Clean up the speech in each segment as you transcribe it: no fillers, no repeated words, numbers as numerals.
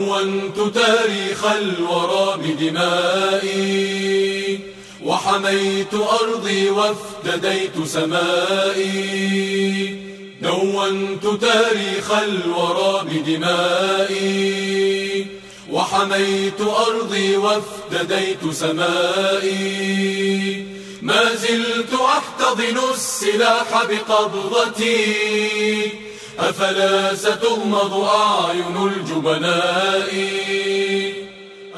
دونت تاريخ الورى بدمائي، وحميت أرضي وافتديت سمائي. دونت تاريخ الورى بدمائي، وحميت أرضي وافتديت سمائي. ما زلت أحتضن السلاح بقبضتي، أفلا ستغمض أعين الجبناء؟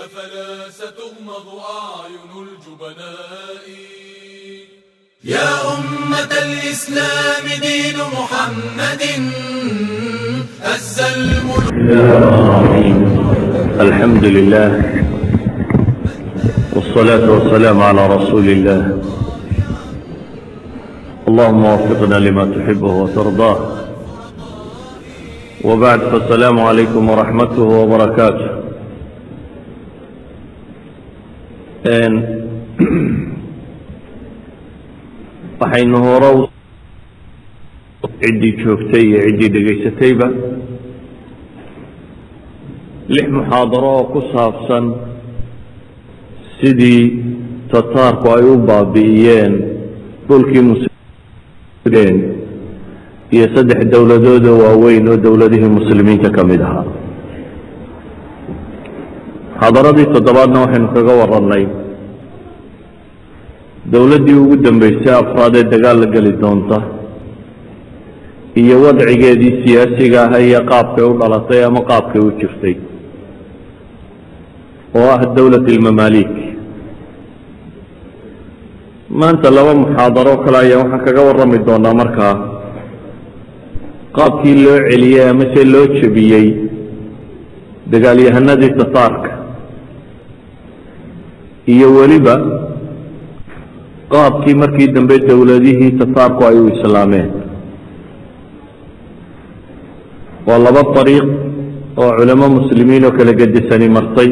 أفلا ستغمض أعين الجبناء؟ يا أمة الإسلام دين محمد هز الملوك. الحمد لله والصلاة والسلام على رسول الله. اللهم وفقنا لما تحبه وترضاه. وبعد، فالسلام عليكم ورحمته وبركاته. Waxaynu hore ciddii joogtay iyo ciddii dhegaysatayba lix muxaadaro oo ku saabsan sidii tataarku ay u baabi'iyeen dhulkii muslimiin iyo saddex dowladoodoo waaweyn oo dowladihii muslimiinta ka mid ahaa. Muxaadaradii toddobaadna waxaynu kaga warannay dowladdii ugu dambeysay afraad ee dagaal la geli doonta iyo wadcigeedii siyaasiga ah iyo qaabkay u dhalatay ama qaabkay u jirtay, oo ah dowlat almamaalik. Maanta laba muxaadaro kale ayaa waxaan kaga warrami doonaa markaa qaabkii loo celiyey ama se loo jebiyey dagaalyahanadii tataarka, iyo weliba qaabkii markii dambe dowladihii tataarku ay u islaameen. Waa laba dariiq oo culamo muslimiin oo kala gedisani martay.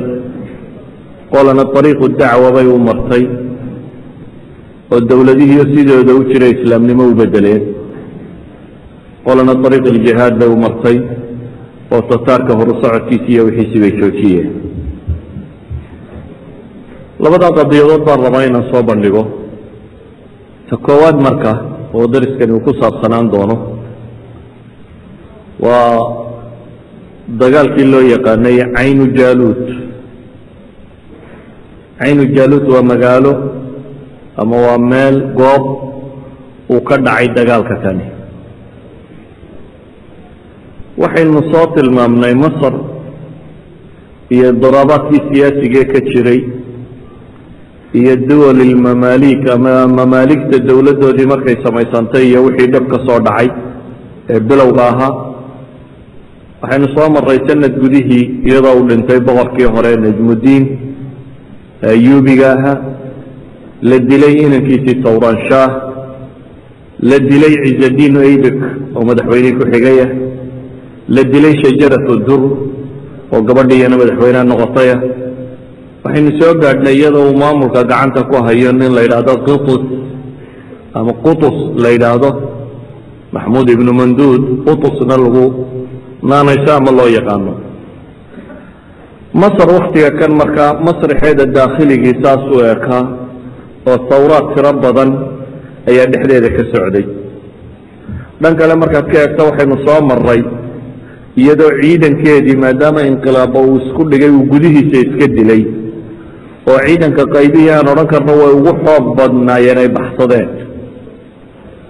Qolana dariiqu dacwa bay u martay oo dowladihiio sidooda u jiray islaamnimo u bedeleen, qolana dariiq iljihaad bay u martay oo tataarka horu socodkiisi iyo wixiisii bay joojiyeen. Labadaa qadiyadood baan rabaa inaan soo bandhigo. Ta koowaad marka oo dariskani uu ku saabsanaan doono waa dagaalkii loo yaqaanay Caynu Jaaluut. Caynu Jaaluut waa magaalo ama waa meel goob uu ka dhacay dagaalka kani. Waxaynu soo tilmaamnay Masar iyo daraabaadkii siyaasigee ka jiray iyo duwal ilmamaalik ama mamaaligta dowladdoodii markay samaysantay iyo wixii dhab ka soo dhacay ee bilowga ahaa. Waxaynu soo maray sanad gudihii iyadoo uu dhintay boqorkii hore Najmudiin Ayuubiga ahaa, la dilay inankiisii Tawranshaah, la dilay Cizadiin Aybek oo madaxweynihii ku xigaya, la dilay Shajaratu Dur oo gabadhiiyana madaxweyneha noqotaya. Waxaynu soo gaadhnay iyadoo uu maamulka gacanta ku hayo nin la yidhaahdo Qitus ama Qutus la yidhaahdo, Maxmuud ibnu Manduud, Qutusna lagu naanayso ama loo yaqaano. Masar waktiga kan markaa masraxeeda daakhligii saas u ekaa oo tawraad tiro badan ayaa dhexdeeda ka socday. Dhan kale markaad ka eegto, waxaynu soo maray iyadoo ciidankeedii maadaama inqilaaba uu isku dhigay uu gudihiisa iska dilay oo ciidanka qaybihii aan odhan karno way ugu xoog badnaayeen ay baxsadeen.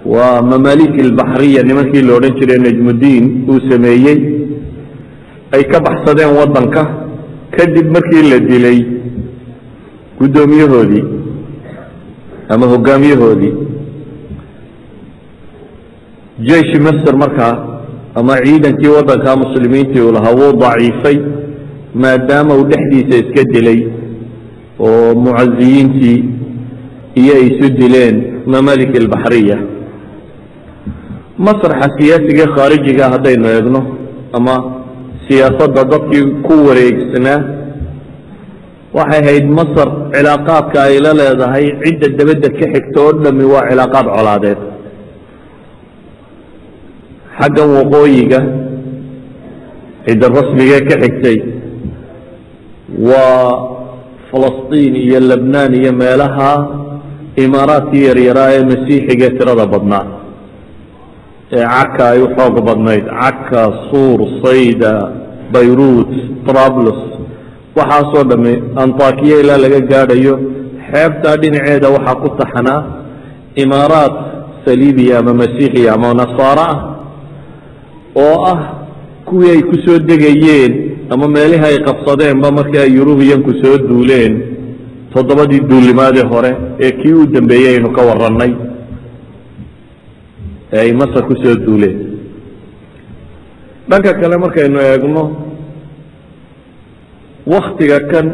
Waa Mamaalik Albaxriya nimankii la odhan jiray Najmudiin uu sameeyey, ay ka baxsadeen waddanka kadib markii la dilay guddoomiyahoodii ama hogaamiyahoodii. Jeishi Masr markaa ama ciidankii waddanka muslimiintii uu lahaa wuu daciifay maadaama uu dhexdiisa iska dilay oo mucaziyiintii iyo ay isu dileen Mamalik Albaxriya. Masraxa siyaasiga khaarijiga haddaynu eegno ama siyaasadda dadkii ku wareegsanaa, waxay ahayd Masar cilaaqaadka ay la leedahay cidda dabadda ka xigta oo dhami waa cilaaqaad colaadeed. Xaggan waqooyiga cidda rasmigee ka xigtay Waa Falastiin iyo Lebnaan iyo meelaha imaaraadkii yaryaraa ee Masiixiga tirada badnaa ee Caka ay u xoog badnayd, Caka, Suur, Sayda, Bayruut, Trablos, waxaasoo dhami, Antakiya ilaa laga gaadhayo xeebtaa dhinaceeda waxaa ku taxnaa imaaraat saliibiya ama Masiixiya ama Nasaaro ah, oo ah kuwii ay ku soo degayeen ama meelihii ay qabsadeenba markii ay Yurubiyanku soo duuleen toddobadii duulimaadii hore ee kii u dambeeyey aynu ka warannay ee ay Masar ku soo duuleen. Dhanka kale markaynu eegno, waktiga kan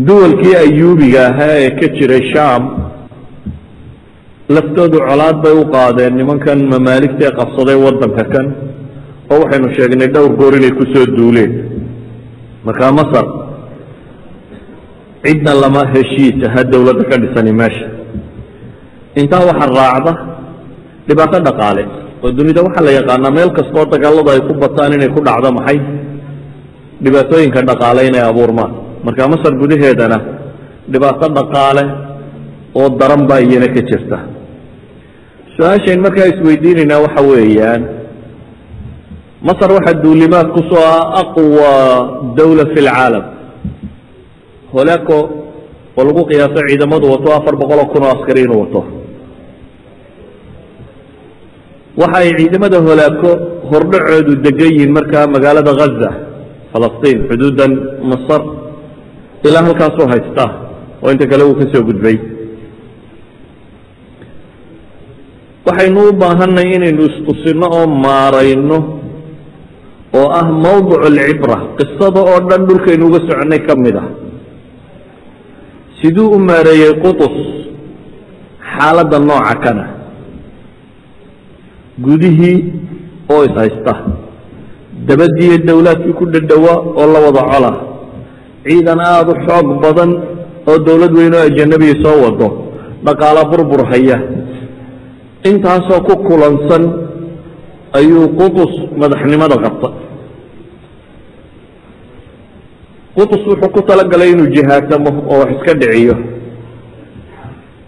duwalkii Ayuubiga ahaa ee ka jiray Sham laftoodu colaad bay u qaadeen nimankan Mamaaligta ee qabsaday waddanka kan, oo waxaynu sheegnay dhowr goor inay ku soo duuleen. Markaa Masar cidna lama heshiis aha dowladda ka dhisani meesha. Intaa waxaa raacda dhibaato dhaqaale oo dunida waxaa la yaqaanaa meel kastoo dagaaladu ay ku bataan inay ku dhacdo maxay dhibaatooyinka dhaqaale inay abuurmaan. Marka Masar gudaheedana dhibaato dhaqaale oo daran baa iyana ka jirta. Su-aashayn markaa isweydiinaynaa waxa weeyaan, Masar waxaa duulimaad ku soo ah aqwa dawla fi lcaalam, Holako, oo lagu qiyaaso ciidamadu wato 400,000 oo askari inuu wato. Waxa ay ciidamada Holaako hordhacoodu degan yihiin markaa magaalada Ghaza, Falastiin, xuduudan Masar ilaa halkaasuu haystaa oo inta kale uu ka soo gudbay. Waxaynu u baahanay inaynu istusino oo maarayno, oo ah mawduc alcibra qisada oo dhan dhulkaynu uga soconnay ka mid ah, siduu u maareeyey Qutus xaaladda nooca kana, gudihii oo ishaysta, dabadiiyo dowlaadkii ku dhadhowaa oo la wada cola, ciidan aada u xoog badan oo dowlad weyn oo ajanabiya soo wado, dhaqaalo burbur haya, intaasoo ku kulansan ayuu Qutus madaxnimada qabta. Qutus wuxuu ku talagalay inuu jihaatamo oo wax iska dhiciyo,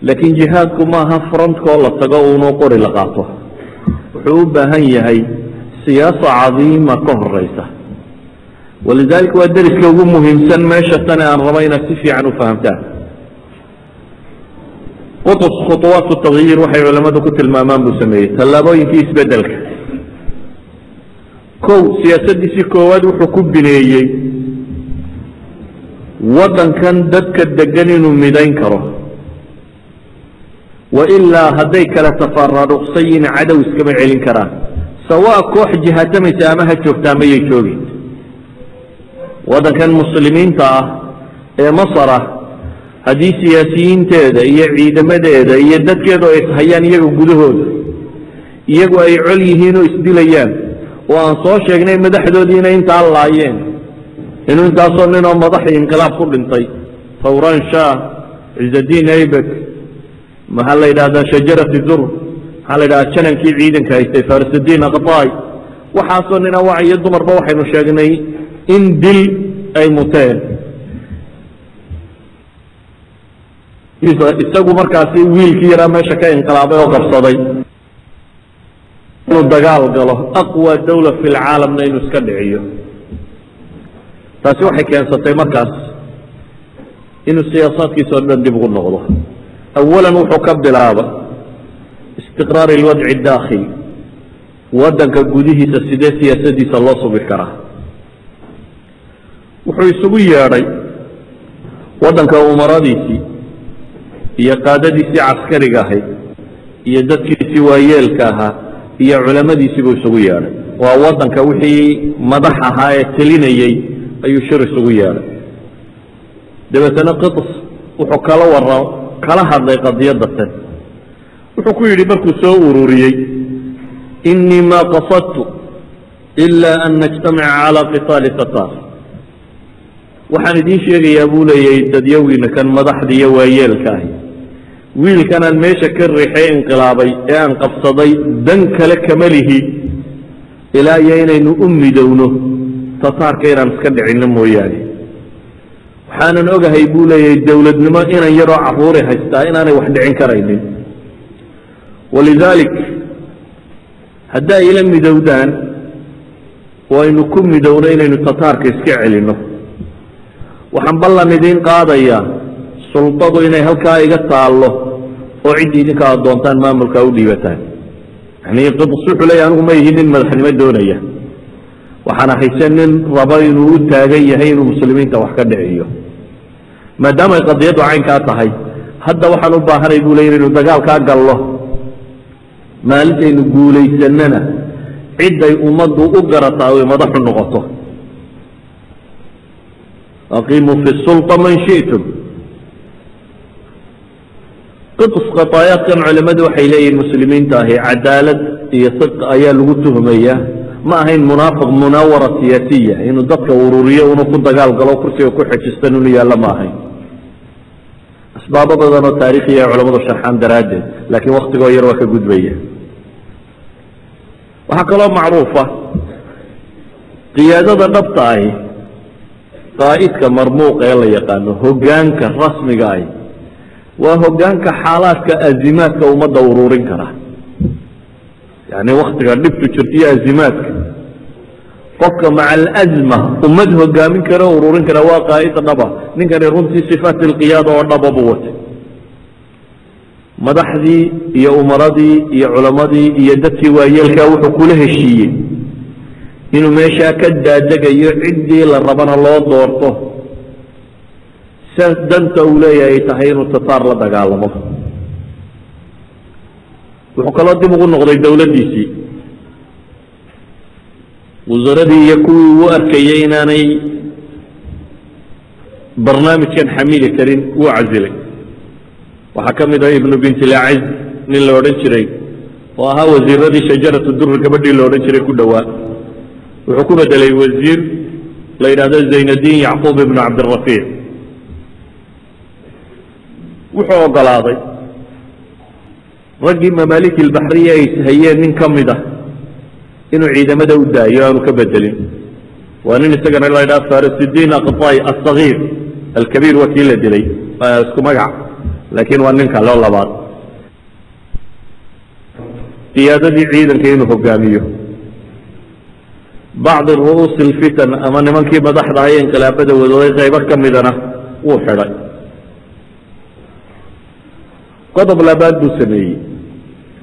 laakiin jihaadku maaha frontkoo la tago uunuu qori la qaato. Wuxuu u baahan yahay siyaasa cadiima ka horeysa. Walidaalika waa deriska ugu muhiimsan meesha tani aan rabo inaad si fiican u fahamtaan. Qutus khuطuwaat tagyiir waxay culammadu ku tilmaamaan buu sameeyey, tallaabooyinkii isbedelka. Kow, siyaasaddiisii koowaad wuxuu ku bineeyey waddankan dadka degan inuu midayn karo, wailaa hadday kala tafaraaruqsan yihiin cadow iskama celin karaan, sawaa koox jihaatamaysa ama ha joogtaa mayay joogin. Waddankan Muslimiinta ah ee Masar ah, haddii siyaasiyiinteeda iyo ciidamadeeda iyo dadkeedu ay ishayaan, iyaga gudahooda iyagu ay col yihiin oo isdilayaan, oo aan soo sheegnay madaxdoodiina intaa laayeen, inuu intaasoo nin oo madaxii inqilaab ku dhintay, Tawran Shah, Ciزadiin Aybek, maxaa la yidhahdaa, Shajarati Dur, maxaa la yidhahdaa, janankii ciidanka haystay Farisudiin Aqtaay, waxaasoo nina wac iyo dumarba waxaynu sheegnay in dil ay muteen. Isagu markaasi wiilkii yaraa meesha ka inqilaabay oo qabsaday inuu dagaal galo, aqwa dawla fi lcaalamna inuu iska dhiciyo. Taasi waxay keensatay markaas inuu siyaasaadkiisa o dhan dib ugu noqdo. Awalan wuxuu ka bilaaba istiqraar ilwadci daakhili, waddanka gudihiisa sidee siyaasadiisa loo sugi karaa. Wuxuu isugu yeedhay waddanka umaradiisii iyo qaadadiisii caskariga ahayd iyo dadkiisii waayeelka ahaa iyo culamadiisii buu isugu yeedhay. Waa waddanka wixii madax ahaa ee telinayey ayuu shir isugu yeedhay. Dabeetana Qiطs wuxuu kala wara kala hadlay qadiyadda tan. Wuxuu ku yidhi markuu soo ururiyey: "Inii ma qasadtu ila an najtamica calى qitaali tatar." Waxaan idiin sheegayaa, buu leeyay, dadyawiina kan madaxda iyo waayeelka ahi, wiilkanaan meesha ka riixay inqilaabay ee aan qabsaday dan kale kama lihi ilaa iyo inaynu u midowno Tataarka inaan iska dhicinno mooyaane. Waxaanan ogahay, buu leeyahay, dowladnimo inan yaroo caruuri haystaa inaanay wax dhicin karaynin. ولذلك haddaa ila midowdaan oo aynu ku midowno inaynu Tataarka iska celinno, waxaan ballan idiin qaadayaa sultadu inay halkaa iga taallo oo ciddii idinka aad doontaan maamulkaa u dhiibataan. Yani Qutus wuxuu leeyahy, anigu ma ihi nin madaxnimo doonaya, waxaan ahayse nin raba inuu u taagan yahay inuu muslimiinta wax ka dhiciyo. Maadaama ay qadiyaddu caynkaa tahay, hadda waxaan u baahanay, buu leey, inaynu dagaalkaa gallo. Maalintaynu guulaysanana cidday ummaddu u garataa oy madaxu noqoto. أقيموا في السلطة من شئتم. Qutus qataayaadkan culimmadu waxay leeyihin muslimiinta ahi cadaalad iyo sidq ayaa lagu tuhmaya. Ma ahayn munaafiq, munaawara siyaasiya inuu dadka ururiyo inuu ku dagaal galo, kursiga ku xejistan inuu yaallo ma ahayn, asbaabo badan oo taariikhiya ay culamadu sharxaan daraaddeed, laakiin waktigoo yar waa ka gudbaya. Waxaa kaloo macruufa qiyaadada dhabta ahi, qaa'idka marmuuqa ee la yaqaano, hoggaanka rasmiga ahi waa hoggaanka xaalaadka azimaadka ummadda ururin kara, yani waktiga dhibtu jirto iyo azimaadka. Qofka maca alazma ummad hogaamin kara o ururin kara waa qaa'id dhaba. Ninkani runtii sifaat alqiyaada oo dhaba buu watay. Madaxdii iyo umaradii iyo culammadii iyo dadkii waayeelkaa wuxuu kula heshiiyey inuu meeshaa ka daadegayo, ciddii la rabana loo doorto, sa danta uu leeyahay ay tahay inuu Tataar la dagaalamo. Wuxuu kaloo dib ugu noqday dowladdiisii. Wasaradii iyo kuwii uu arkayey inaanay barnaamijkan xamili karin wuu casilay. Waxaa ka mid ah Ibnu Bintilaaciz nin la odhan jiray oo ahaa wasiiradii Shajaratu Durri gabadhii la odhan jiray ku dhowaa. Wuxuu ku bedelay wasiir la yidhahdo Zaynadiin Yacquub Ibnu Cabdirafiic. Wuxuu ogolaaday raggii Mamaalik Ilbaxriya ay ishayeen nin ka mid ah inuu ciidamada u daayo, aanu ka bedelin. Waa nin isagana la ydhaha Farisidiin Aqtay aلصagiir. Alkabiir waa kii la dilay, waa isku magac, laakiin waa ninka loo labaad. Qiyaadadii ciidanka inuu hogaamiyo bacdi ru'uusi اlfitan ama nimankii madaxda ahay inqilaabada wadooday qaybo ka midana wuu xidhay. Qodob labaad buu sameeyey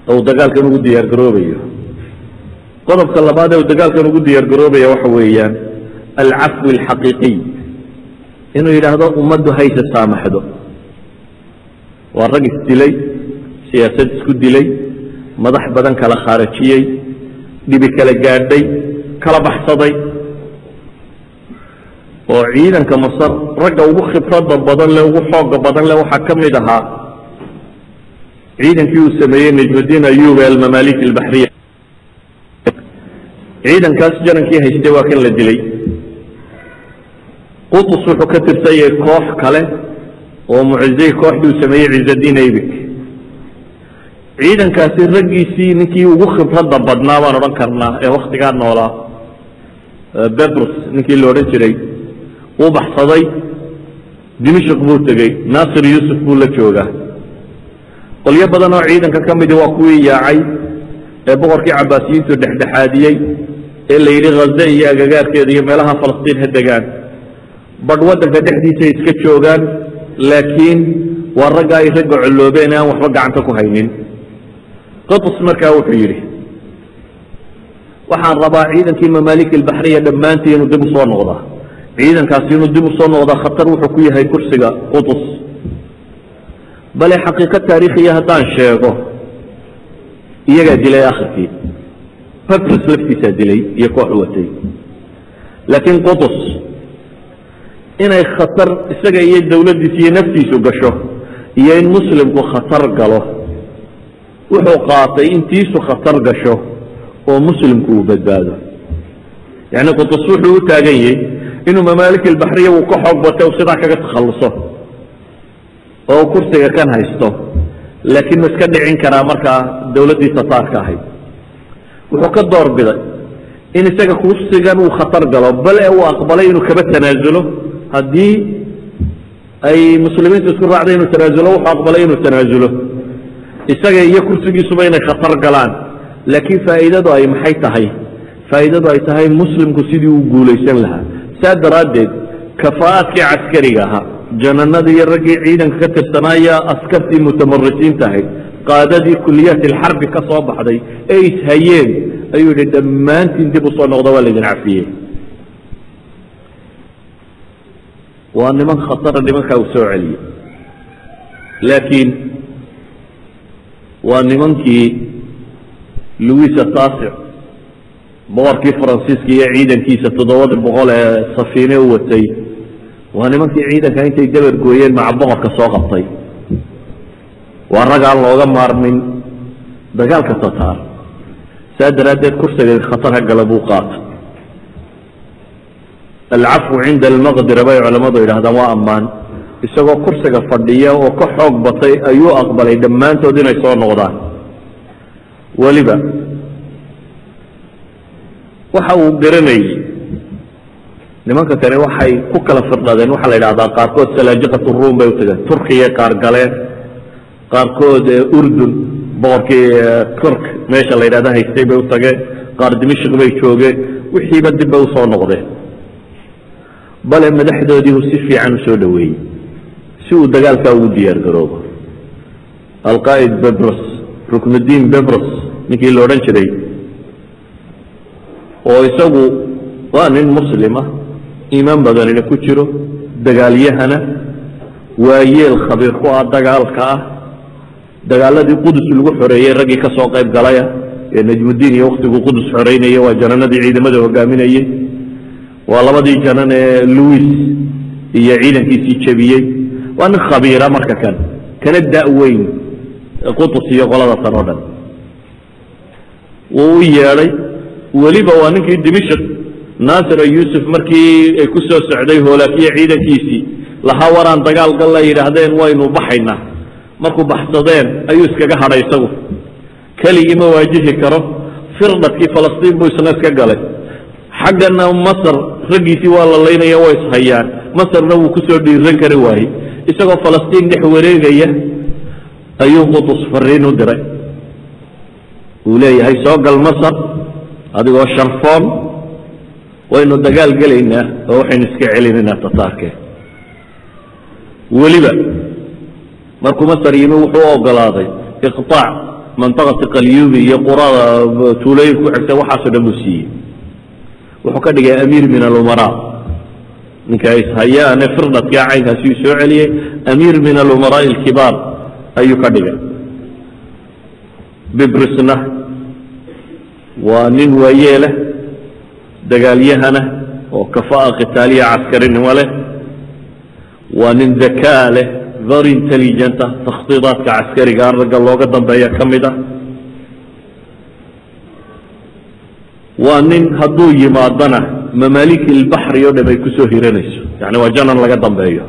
oo uu dagaalkan ugu diyaar garoobayo. Qodobka labaad ee uu dagaalkan ugu diyaar garoobaya waxa weeyaan alcafwi alxaqiiqiy, inuu yidhaahdo ummaddu hayse saamaxdo. Waa rag isdilay, siyaasad isku dilay, madax badan kala khaarajiyey, dhibi kala gaadhay, kala baxsaday, oo ciidanka Masar ragga ugu khibradda badan leh, ugu xooga badan leh waxaa ka mid ahaa ciidankii uu sameeyey Najmudiin Ayub ee Almamaalik Albaxriya. Ciidankaas janankii haystay waa kan la dilay. Qutus wuxuu ka tirsan yahay koox kale oo mucizey kooxdii uu sameeyey Ciزadiin Aybik. Ciidankaasi raggiisii ninkii ugu khibradda badnaa baan odhan karnaa ee waktigaa noolaa, Bebrus ninkii la odhan jiray, wuu baxsaday, Dimishq buu tegey, Naasir Yuusuf buu la joogaa. Qolyo badan oo ciidanka ka midi waa kuwii yaacay ee boqorkii Cabaasiyiintu dhexdhexaadiyey ee la yidhi Ghaze iyo agagaarkeeda iyo meelaha Falastiin ha degaan. Badh waddanka dhexdiisay iska joogaan, laakiin waa ragga ay ragga colloobeen ee aan waxba gacanta ku haynin. Qutus markaa wuxuu yidhi, waxaan rabaa ciidankii Mamaalik Albaxriya dhammaantii inuu dib u soo noqdaa. Ciidankaasi inuu dib u soo noqdaa khatar wuxuu ku yahay kursiga Qutus. Bale xaqiiqo taariikhiya haddaan sheego, iyagaa dilay akhirkii, Petrus laftiisaa dilay iyo koox watay. Laakiin Qutus inay khatar isaga iyo dowladdiisa iyo naftiisu gasho iyo in muslimku khatar galo, wuxuu qaatay intiisu khatar gasho oo muslimku uu badbaado. Yani Qutus wuxuu u taagan yahay inuu Mamaalik Albaxriya uu ka xoog batay u sidaa kaga takhalluso oo uu kursiga kan haysto, laakiin ma iska dhicin karaa markaa dowladdii Tataarka ahayd? Wuxuu ka door biday In isaga kursigan uu khatar galo, bal uu aqbalay inuu kaba tanaasulo haddii ay muslimiintu isku raacday inuu tanaasulo. Wuxuu aqbalay inuu tanaasulo, isaga iyo kursigiisuba inay khatar galaan, laakiin faa'iidadu ay maxay tahay? Faa'iidadu ay tahay muslimku sidii uu guulaysan lahaa. Saa daraaddeed kafaa'aadkii caskariga ahaa, jananadii iyo raggii ciidanka ka tirsanaaya, askartii mutamarisiinta ahayd, qaadadii kuliyaat ilxarbi ka soo baxday ee ishayeen ayuu yidhi: "Dhammaantiin dib usoo noqda, waa laydin cafiyey." Waa niman khatara nimankaa uu soo celiyey, laakiin waa nimankii Louis Taasic, boqorkii Faransiiska, iyo ciidankiisa 700 ee safiine u watay. Waa nimankii ciidanka intay dabar gooyeen maca boqorka soo qabtay. Waa rag aan looga maarmin dagaalka Tataar. Saa daraaddeed kursiga khatar ha gala buu qaata. العفو عند المقدرة bay culammadu yidhahdaan, waa ammaan. Isagoo kursiga fadhiya oo ka xoog batay ayuu aqbalay dhammaantood inay soo noqdaan. Weliba waxa uu garanayey nimanka kani waxay ku kala firdhadeen. Waxaa la yidhahdaa qaarkood Salaajiqat Ruum bay u tageen, Turkiya qaar galeen, qaarkood Urdun, boqorkii Turk meesha la yidhahda haystay bay u tageen, qaar Dimashq bay joogeen. Wixiiba dib bay usoo noqdeen, bale madaxdoodii uu si fiican usoo dhoweeyey si uu dagaalkaa ugu diyaar garoobo. Alqaa'id Bebros, Ruknudiin Bebros ninkii la odhan jiray, oo isagu waa nin muslima, iimaan badanina ku jiro, dagaalyahana, waayeel khabiir ku ah dagaalka ah, dagaaladii Qudus lagu xoreeyey raggii ka soo qayb galaya ee Najmudiin iyo waktiguu Qudus xoreynayay, waa jananadii ciidamada hogaaminayey, waa labadii janan ee Louis iyo ciidankiisii jebiyey. Waa nin khabiira marka kan kana da'weyn Qutus iyo qolada tan oo dhan. Wuu u yeedhay. Weliba waa ninkii Dimashq Naasir Yuusuf markii ay ku soo socday hoolaakiyo ciidankiisii lahaa: "Waraan dagaal gal la yidhaahdeen, waynu baxaynaa." Markuu baxsadeen ayuu iskaga hadhay, isagu keligii ma waajihi karo. Firdhadkii Falastiin buu isna iska galay. Xaggana Masar raggiisii waa la laynaya, way ishayaan. Masarna wuu ku soo dhiiran kari waayey. Isagoo Falastiin dhex wareegaya ayuu Qutus fariin u diray uu leeyahay: "Soo gal Masar adigoo sharfoon, waynu dagaal gelaynaa oo waxaynu iska celinaynaa Tataarkee." Weliba markuu Masar yimi wuxuu u ogolaaday iqطaac manطaqati Qalyubi iyo qurada tuulooyin ku xigta. Waxaasoo dhan buu siiyey. Wuxuu ka dhigay amiir min alumaraa. Ninka ishayaane firdhadkaa caynkaasi uu soo celiyey, amiir min alumaraaءi alkibaar ayuu ka dhigay. Bibrisna waa nin waayeeleh, dagaalyahana oo kafa'a qitaaliya caskarinimo leh, waa nin dakaa leh, very intelligent ah, takhdiidaadka caskariga ragga looga dambeeya ka mid ah. Waa nin hadduu yimaadana mamaalik ilbaxri oo dham ay kusoo hiranayso, yani waa janan laga dambeeyo.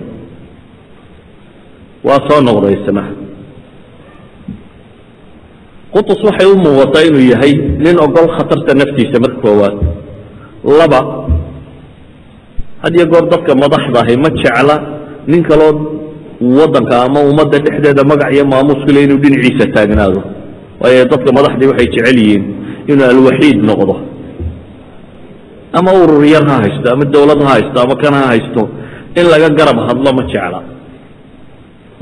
Waa soo noqday isna. Qutus waxay u muuqataa inuu yahay nin ogol khatarta naftiisa marka koowaad. Laba, had iyo goor dadka madaxda ahi ma jecla nin kaloo waddanka ama ummadda dhexdeeda magac iyo maamuus kule inuu dhinaciisa taagnaado, waayo dadka madaxdii waxay jecel yihiin inuu alwaxiid noqdo, ama urur yar ha haysto ama dawlad ha haysto ama kan ha haysto, in laga garab hadlo ma jecla.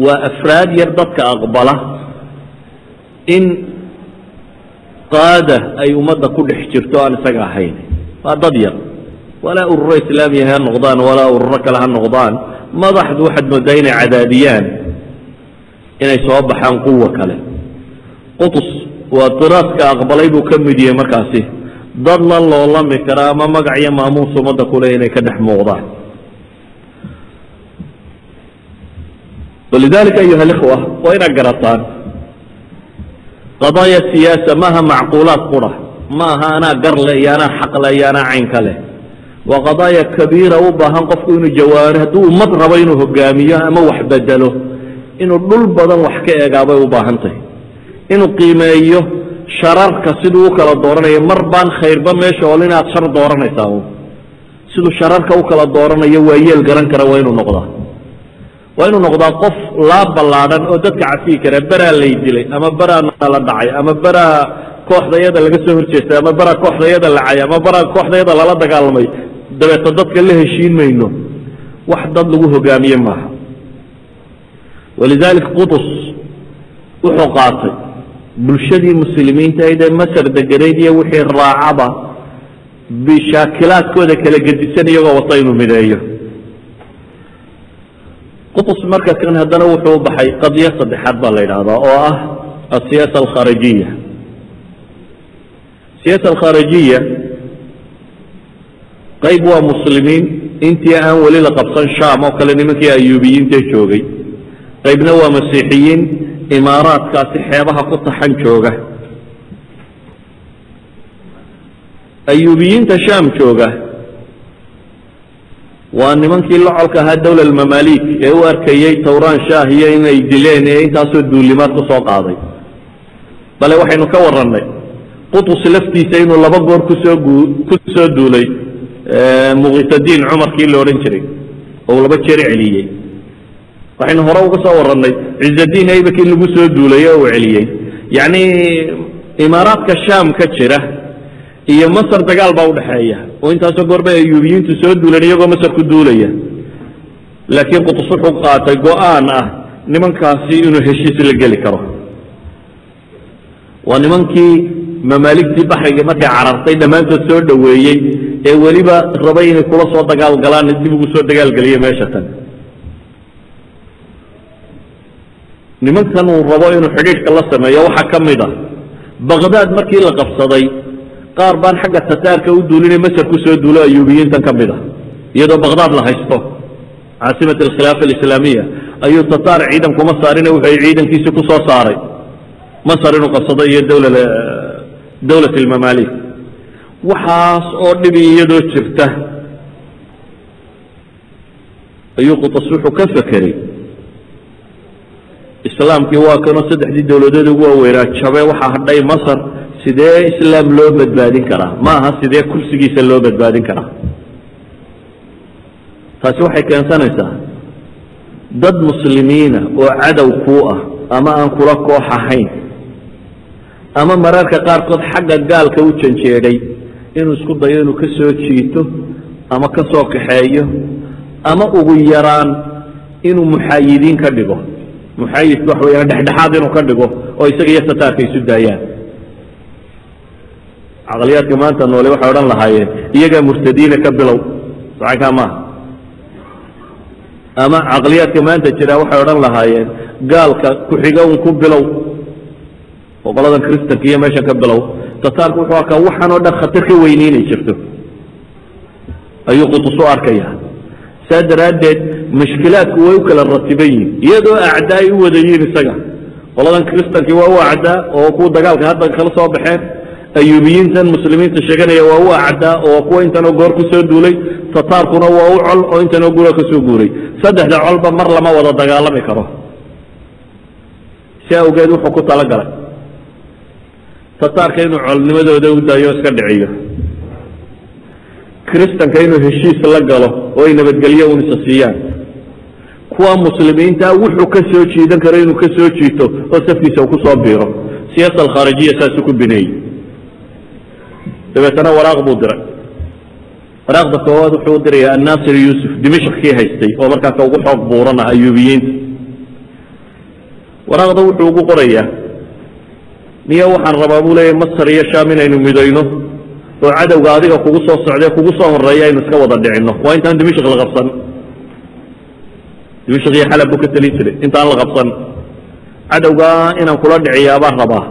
Waa afraad yar dadka aqbala in qaada ay ummadda ku dhex jirto aan isaga ahayn. Waa dad yar, walaa ururo islaamiya ha noqdaan walaa ururo kale ha noqdaan. Madaxdu waxaad moodaa inay cadaadiyaan inay soo baxaan quwa kale. Qutus waa diraaska aqbalay buu ka mid yahay markaasi dad la loolami kara ama magac iyo maamuus ummadda kule inay ka dhex muuqdaan. ولذلك أيها الإخوة, waa inaad garataan qضايا siyaasa maaha macquulaad qura, ma aha anaa gar le iyo anaa xaq le iyo anaa caynka leh. Waa qضايا kabiira u baahan qofku inuu jawaano hadduu ummad rabo inuu hogaamiyo ama wax bedelo, inuu dhul badan wax ka eegaabay u baahan tahay, inuu qiimeeyo Shararka siduu u kala dooranayo, mar baan khayrba meesha ool inaad shar dooranaysaa, siduu shararka u kala dooranayo waa yeel garan kara. Waa inuu noqdaa qof laa ballaadhan oo dadka cafiyi kara. Beraa lay dilay ama beraa nala dhacay ama beraa kooxdayada laga soo horjeestay ama beraa kooxdayada lacay ama beraa kooxdayada lala dagaalamay, dabeeto dadka la heshiin mayno. Wax dad lagu hogaamiye maaha. ولذلك Qutus wuxuu qaatay bulshadii muslimiinta ayd ee Masar deganayd iyo wixii raacaba bishaakilaadkooda kala gedisan iyagoo wata inuu mideeyo Qutus. Marka kan haddana wuxuu u baxay qadiyo saddexaad baa la yidhaahdaa, oo ah السياسة الخارجية. السياسة الخارجية qayb waa muslimiin intii aan weli la qabsan Sham oo kale, nimankii Ayuubiyiinta joogay. Qaybna waa masiixiyiin imaaraadkaasi xeebaha ku taxan jooga. Ayuubiyiinta Sham jooga waa nimankii la colka ahaa دولة المماليك ee u arkayey Tawraan Shaah iyo inay dileen, ee intaasoo duulimaad ku soo qaaday. Bale waxaynu ka warannay Qutus laftiisa inuu laba goor ku soo duulay Muqitadiin Cumarkii la odhan jiray oo uu laba jeer celiyey. Waxaynu hore uga soo warannay Cizadiin Aybak in lagu soo duulay oo uu celiyey. Yacni imaaraadka Shaam ka jira iyo Masar dagaal baa udhexeeya, oo intaasoo goor bay Ayuubiyiintu soo duuleen iyagoo Masar ku duulaya. Laakiin Qutus wuxuu qaatay go-aan ah nimankaasi inuu heshiis la geli karo. Waa nimankii mamaaligtii baxriga markay carartay dhammaantood soo dhoweeyey, ee weliba rabay inay kula soo dagaal galaan, dib ugu soo dagaalgeliye meesha tan. Nimankan uu rabo inuu xidhiidhka la sameeyo waxaa ka mid a Baqdaad markii la qabsaday qaar baan xagga Tataarka u duulinay, Masar ku soo duulo, Ayuubiyiintan ka mid a. Iyadoo Baqdaad la haysto، عاصمة الخلافة الإسلامية، ayuu Tataar ciidan kuma saarine, wuxuu ciidankiisi ku soo saaray Masar inuu qabsado iyo دولة المماليك. Waxaas oo dhibi iyadoo jirta ayuu Qutas wuxuu ka fekeray islaamkii waa kanoo saddexdii dowladood ugu waaweynaa jabe, waxaa hadhay Masar. Sidee islaam loo badbaadin karaa? Ma aha sidee kursigiisa loo badbaadin karaa. Taasi waxay keensanaysaa dad muslimiina oo cadow kuu ah ama aan kula koox ahayn ama mararka qaarkood xagga gaalka u janjeedhay inuu isku dayo inuu ka soo jiito ama ka soo kaxeeyo ama ugu yaraan inuu muxaayidiin ka dhigo. Muxaayidku waxa weyaan dhexdhexaad inuu ka dhigo oo isaga iyo Tataarka isu daayaan. Caqliyaadka maanta noole waxay odhan lahaayeen iyagaa murtadiina ka bilow, sacankaa maaha. Ama caqliyaadka maanta jira waxay odhan lahaayeen gaalka ku-xiga un ku bilow oo qoladan kristanka iyo meeshan ka bilow. Tataarku wuxuu arkaa waxaan oo dhan khatar ka weyni inay jirto ayuu Qutus u arkaya. Saa daraaddeed mushkilaadku way u kala ratiban yihin, iyadoo acdaa ay u wada yihiin isaga. Qoladan kristankii waa u acdaa oo kuwa dagaalka hadda kala soo baxeen. Ayuubiyiintan muslimiinta sheeganaya waa u acdaa oo kuwa intanoo goor ku soo duulay. Tataarkuna waa u col oo intanoo guura ka soo guuray. Saddexda colba mar lama wada dagaalami karo. Si awgeed wuxuu ku talagalay Tataarka inuu colnimadooda u daayo, iska dhiciyo. Kristanka inuu heshiis la galo oo ay nabadgelyo un isa siiyaan. Kuwa muslimiinta wuxuu ka soo jiidan karo inuu ka soo jiito oo safkiisa uu ku soo biiro. السياسة الخارجية saasuu ku bineeyey. Dabeetana waraaq buu diray. Waraaqda koowaad wuxuu u dirayaa Annaasir Yuusuf, Dimashq kii haystay oo markaa ka ugu xoog buuran ah Ayuubiyiinta. Waraaqda wuxuu ugu qorayaa: niyo waxaan rabaa, buu leeyahy, Masar iyo Sham inaynu midayno oo cadowga adiga kugu soo socdee kugu soo horeeya aynu iska wada dhicinno. Waa intaan Dimashq la qabsan. Dimashq iyo Xalab buu ka talin jiray. Intaan la qabsan cadowgaa inaan kula dhiciyaa baan rabaa.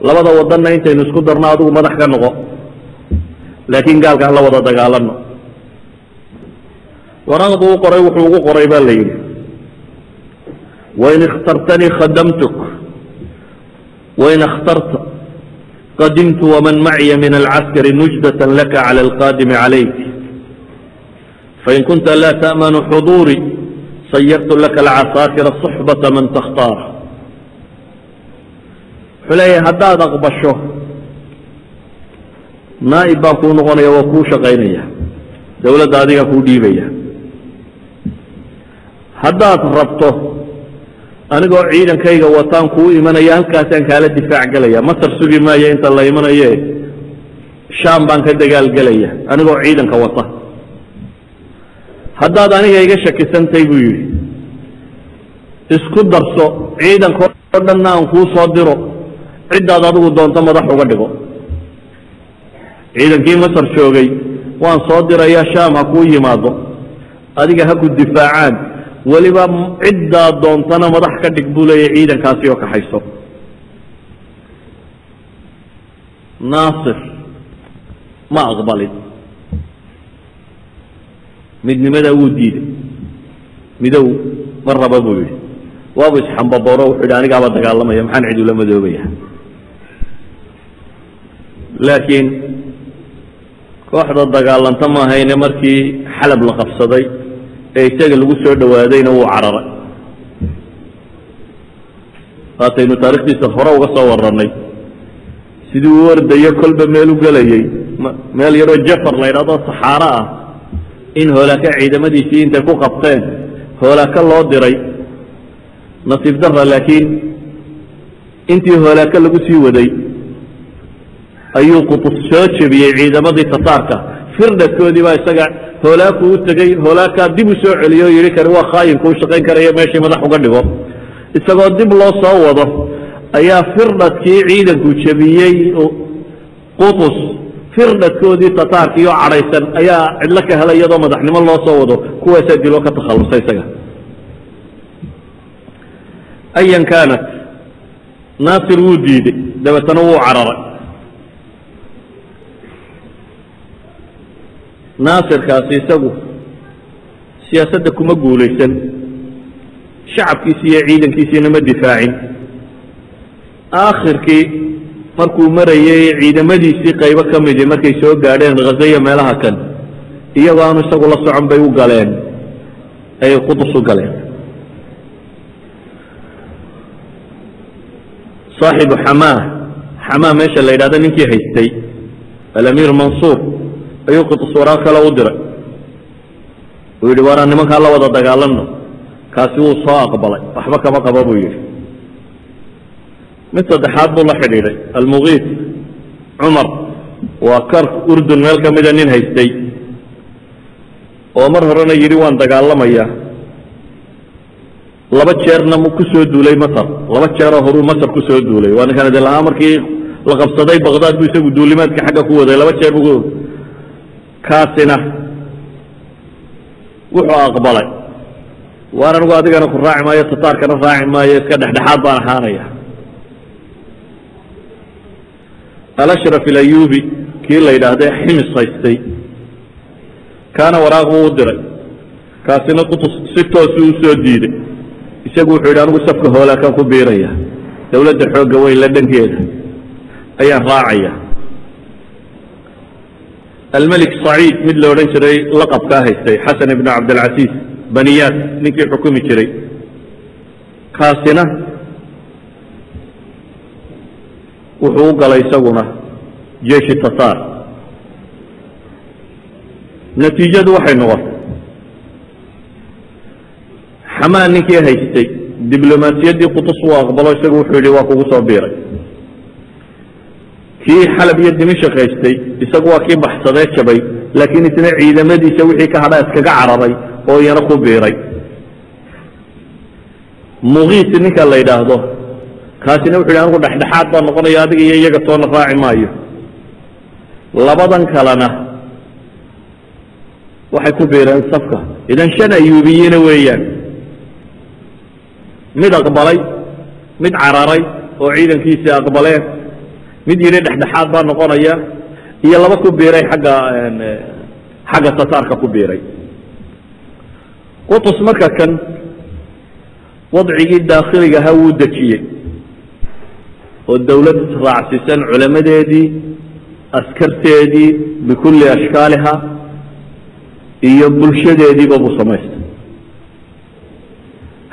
Labada wadanna intaynu isku darno adigu madax ka noqo, laakiin gaalka aan la wada dagaalano. Waraaqdu u qoray wuxuu ugu qoray baa la yidhi: "وإن اخترتني خدمتك، وإن اخترت قدمت ومن معي من العسكر نجدة لك على القادم عليك، فإن كنت لا تأمن حضوري صيرت لك العساكر صحبة من تختار." Wuxuu leeyahay haddaad aqbasho naa'ib baan kuu noqonaya, waa kuu shaqaynaya, dawladda adigaa kuu dhiibaya. Haddaad rabto anigoo ciidankayga wataan kuu imanaya, halkaasaan kaala difaac gelaya, Masar sugi maayo inta la imanaye, Shaam baan ka dagaal gelaya anigoo ciidanka wata. Haddaad aniga iga shakisantay buu yidhi, isku darso ciidanka oo dhanna aan kuu soo diro, ciddaad adigu doonto madax uga dhigo. Ciidankii Masar joogay waan soo dirayaa, Shaam ha kuu yimaado, adiga ha ku difaacaan, weliba ciddaad doontana madax ka dhig buu leeyahy ciidankaasi oo kaxayso. Naasir ma aqbalin midnimada, wuu diiday, midow ma raba buu yidhi. Waabu isxambabooro, wuxuu yidhi anigaaba dagaalamaya, maxaan cid ula madoobaya? Laakiin kooxda dagaalanta ma ahayne, markii Xalab la qabsaday ee isaga lagu soo dhowaadayna wuu cararay. Waataynu taarikhdiisa hore uga soo warranay sidii uu ordayo, kolba meel u gelayey, meel yaroo Jafar la yidhahdo, saxaaro ah, in Hoolaaka ciidamadiisii intay ku qabteen Hoolaaka loo diray. Nasiib dara, laakiin intii Hoolaaka lagu sii waday ayuu Qutus soo jebiyey ciidamadii Tataarka. Firdhadkoodii baa isaga Hoolaaku u tegey, Hoolaakaa dib u soo celiyo o yihi kani waa khaayinka u shaqayn karaya, meeshii madax uga dhigo. Isagoo dib loo soo wado ayaa firdhadkii ciidanku jebiyey Qutus, firdhadkoodii Tataarkiioo cadhaysan ayaa cidlo ka helay iyadoo madaxnimo loo soo wado, kuwaasaa diloo ka takhallusay isaga. Ayan kaanat, Naasir wuu diidey, dabeetana wuu cararay. Naasirkaasi isagu siyaasadda kuma guulaysan, shacabkiisi iyo ciidankiisiina ma difaacin. Aakhirkii markuu marayey ciidamadiisii qaybo ka midi markay soo gaadheen Ghaza iyo meelaha kan, iyagoo aanu isagu la socon bay u galeen, ayay Qudus u galeen. Saaxibu Xamaa, Xamaa meesha la yidhahdo ninkii haystay, Alamiir Mansuur, ayuu Qutus waraaq kale u diray. Uu yidhi waaraan nimankaa la wada dagaalanno. Kaasi wuu soo aqbalay, waxba kama qabo buu yidhi. Mid saddexaad buu la xidhiidhay, Almugiis Cumar, waa kar Urdun meel ka mida nin haystay oo mar horena yidhi waan dagaalamayaa, laba jeerna ku soo duulay Masar, laba jeeroo horuu Masar ku soo duulay. Waa ninkan idin lahaa markii la qabsaday Baqdaad buu isagu duulimaadka xagga ku waday, laba jeer buu. Kaasina wuxuu aqbalay, waan anigu adigana ku raaci maayo, Tataarkana raaci maayo, iska dhexdhexaad baan ahaanaya. Alashraf Alayubi kii la yidhaahday Ximis haystay, kaana waraaq buu u diray, kaasina Qutus si toosuu usoo diiday. Isagu wuxuu yidhi anigu safka Hoolaakan ku biiraya, dawladda xoogga weyn la dhankeeda ayaan raacaya. Almelik Saciid mid la odhan jiray laqabkaa haystay, Xasan ibnu Cabdilcasiis, Baniyaas ninkii xukumi jiray, kaasina wuxuu u galay isaguna jeishi Tataar. Natiijadu waxay noqotay Xamaa ninkii haystay diblomaasiyaddii Qutus wuu aqbalo, isagu wuxuu yidhi waa kugu soo biiray. Kii Xalab iyo Dimashik haystay isagu waa kii baxsadee jabay, laakiin isna ciidamadiisa wixii ka hadha iskaga cararay oo iyana ku biiray. Mugiis ninka la yidhaahdo, kaasina wuxu yidhi anigu dhexdhexaad baan noqonaya, adiga iyo iyaga toona raaci maayo. Labadan kalena waxay ku biireen safka. Idan shan Ayuubiyiina weeyaan, mid aqbalay, mid cararay oo ciidankiisii aqbaleen, mid yidhi dhexdhexaad baa noqonaya, iyo laba ku biiray xagga Tataarka ku biiray. Qutus marka kan wadcigii daakhiligaha wuu dejiyey oo dawlad israacsiisan, culamadeedii, askarteedii bikulli ashkaaliha iyo bulshadeediiba buu samaystay.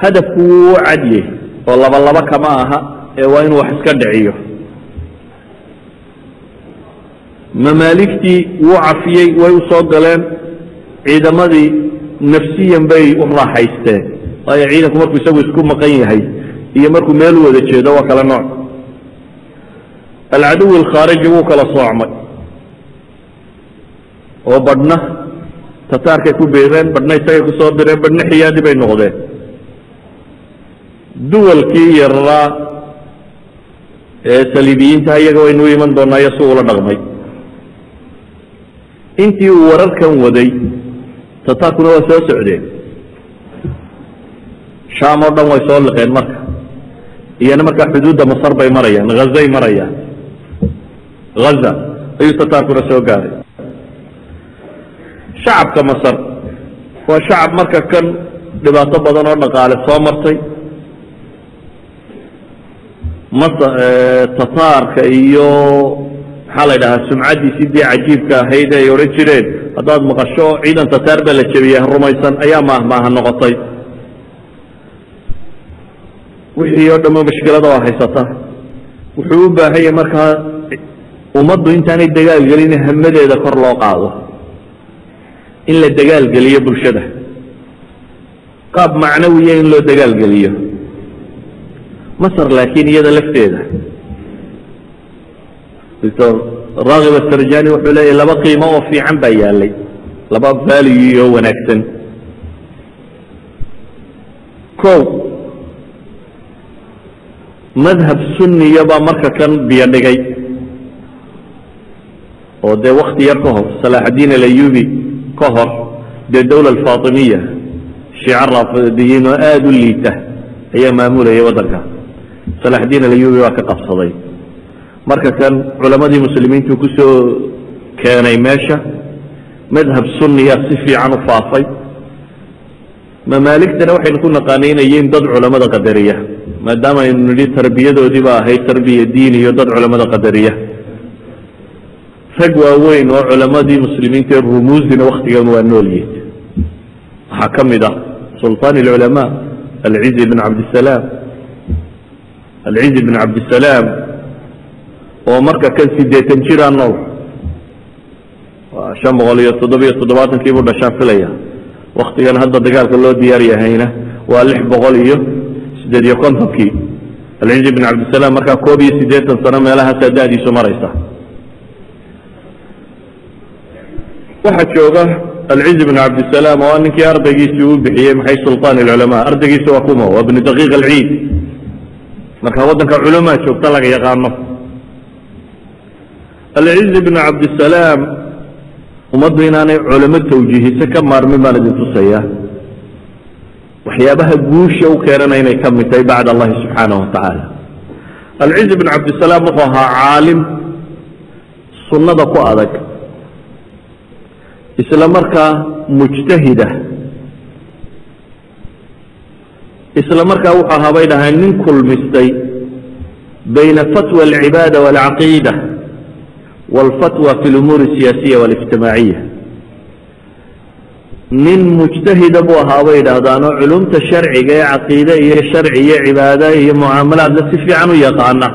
Hadafku wuu u cadyey oo laba laba kama aha, Ee waa inuu wax iska dhiciyo. Mamaaligtii wuu cafiyey, way u soo galeen ciidamadii, nafsiyan bay u raaxaysteen, waayo ciidanku markuu isagu isku maqan yahay iyo markuu meel u wada jeedo waa kala nooc. Alcaduw alkhaariji wuu kala soocmay, oo badhna Tataarkay ku biireen, badhna isagay ku soo bireen, badhna xiyaadi bay noqdeen. Duwalkii yararaa ee saliibiyiinta iyaga waynu u iman doonaa iyo si uula dhaqmay. Intii uu wararkan waday, Tataarkuna waa soo socdeen, Shaam oo dhan way soo liqeen. Marka iyana markaa xuduudda Masar bay marayaan, Hazay marayaan. Haza ayuu Tataarkuna soo gaaray. Shacabka Masar waa shacab marka kan dhibaato badan oo dhaqaale soo martay. Tataarka iyo maxaa la ydhahaa sumcaddiisii dee cajiibka ahayd ay odhan jireen, "Haddaad maqasho ciidan Tataar baa la jebiyey, rumaysan," ayaa maahmaaha noqotay. Wixii oo dhamma mashkilada waa haysata. Wuxuu u baahan yahay markaa ummaddu intaanay dagaal gelin hamadeeda kor loo qaado, in la dagaal geliyo bulshada, qaab macnawiya in loo dagaal geliyo Masar. Laakiin iyada lafteeda Doctor Raakib Asarjani wuxuu leeyahy laba qiimo oo fiican baa yaalay, laba value oo wanaagsan. Ko, madhab sunniya baa marka kan biyo dhigay, oo dee wakti yar ka hor, Salaaxaddiin Alayubi ka hor, dee dowla Alfaatimiya, Shiica Raafidiyiin oo aada u liita ayaa maamulayay waddanka. Salaaxaddiin Alayubi baa ka qabsaday. Marka kan culamadii muslimiintu ku soo keenay meesha, madhab sunniya si fiican u faafay. Mamaaligtana waxaynu ku naqaanay inay yihiin dad culamada qadariya, maadaama aynu nidhi tarbiyadoodii ba ahayd tarbiya diini iyo dad culamada qadariya. Rag waaweyn oo culamadii muslimiinta ee rumuusina waktigan waa nool yihin. Waxaa ka mid ah sulطaan اlculamaa Alcizi bn Cabdisalaam. Alcizi bn Cabdisalaam oo marka kan 80 jiraa nool, waa 577-kii buu dhashaan filaya. Waktigan hadda dagaalka loo diyaar yahayna waa 658-kii. Alcizi bn Cabdisalaam markaa 81 sano meelahaasaa da'diisu maraysa. Waxaa jooga Alcizi bn Cabdisalaam oo ninkii ardaygiisii uu bixiyey maxay? Sulطaan اlculamaa. Ardaygiisi waa kuma? Waa Ibnu Daqiiq Alciid. Marka waddanka culamaa joogta laga yaqaano. Alcizi bn Cabdisalaam, ummaddu inaanay culamo tawjiihise ka maarmin baan idin tusaya, waxyaabaha guusha u keenana inay ka mid tahay bacd Allahi subxaanaه wa tacaala. Alcizi bn Cabdisalaam wuxuu ahaa caalim sunnada ku adag, isla markaa mujtahida, isla markaa wuxuu ahaa, bay dhahaan, nin kulmistay bayna fatwa alcibaada walcaqiida walfatwa fi lumuur asiyaasiya walijtimaaciya. Nin mujtahida buu ahaa, bay idhaahdaanoo culumta sharciga ee caqiide iyo sharci iyo cibaade iyo mucaamalaadla si fiican u yaqaana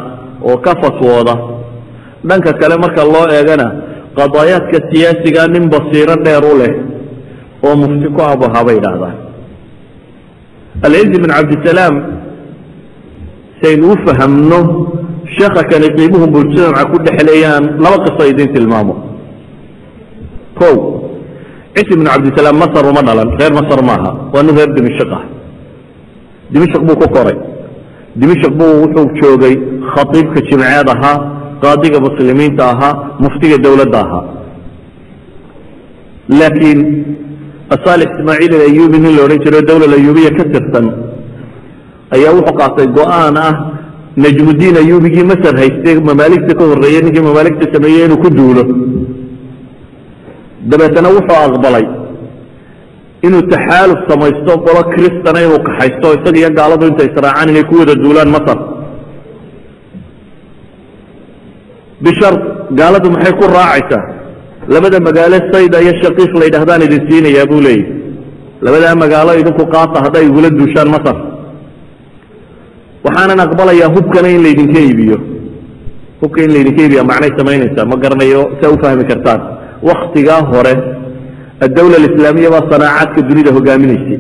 oo ka fatwooda. Dhanka kale marka loo eegana, qadaayaadka siyaasiga nin basiiro dheer u leh oo mufti ku abu ahaa, bay idhaahdaan. Alcizi bin Cabdisalaam, si aynu u fahamno sheekha kani qiimuhu mujtamaca ku dhexleeyaan, laba qiso idin tilmaamo. O, Cizi bin Cabdisalaam Masar uma dhalan, reer Masar maaha, waa nin reer Dimashq ah. Dimashq buu ku koray, Dimashq buu wuxuu joogay khatiibka jimceed ahaa, qaadiga muslimiinta ahaa, muftiga dowladda ahaa. Laakiin Asaalix Ismaaciil Alayubi, nin la odhan jiro dowla Ayubiya ka tirsan, ayaa wuxuu qaatay go-aan ah Najmudiin Ayubigii Masar haystay, mamaaligta ka horreeyey, ninkii mamaaligta sameeyey, inuu ku duulo. Dabeetana wuxuu aqbalay inuu taxaaluf samaysto, qolo kristana inuu kaxaysto, isaga iyo gaaladu intay israacaan inay ku wada duulaan Masar, bishar. Gaaladu maxay ku raacaysaa? Labada magaalo Sayda iyo Shaqiiq la yidhahdaan idin siinayaa, buu leeyahy. Labadaa magaalo idinku qaata hadday igula duushaan Masar. Waxaanan aqbalayaa hubkana in laydinka iibiyo. Hubka in laydinka iibiya macnay samaynaysaa ma garanayo saa u fahmi kartaan. Waktigaa hore addawla alislaamiya baa sanaacaadka dunida hogaaminaysay,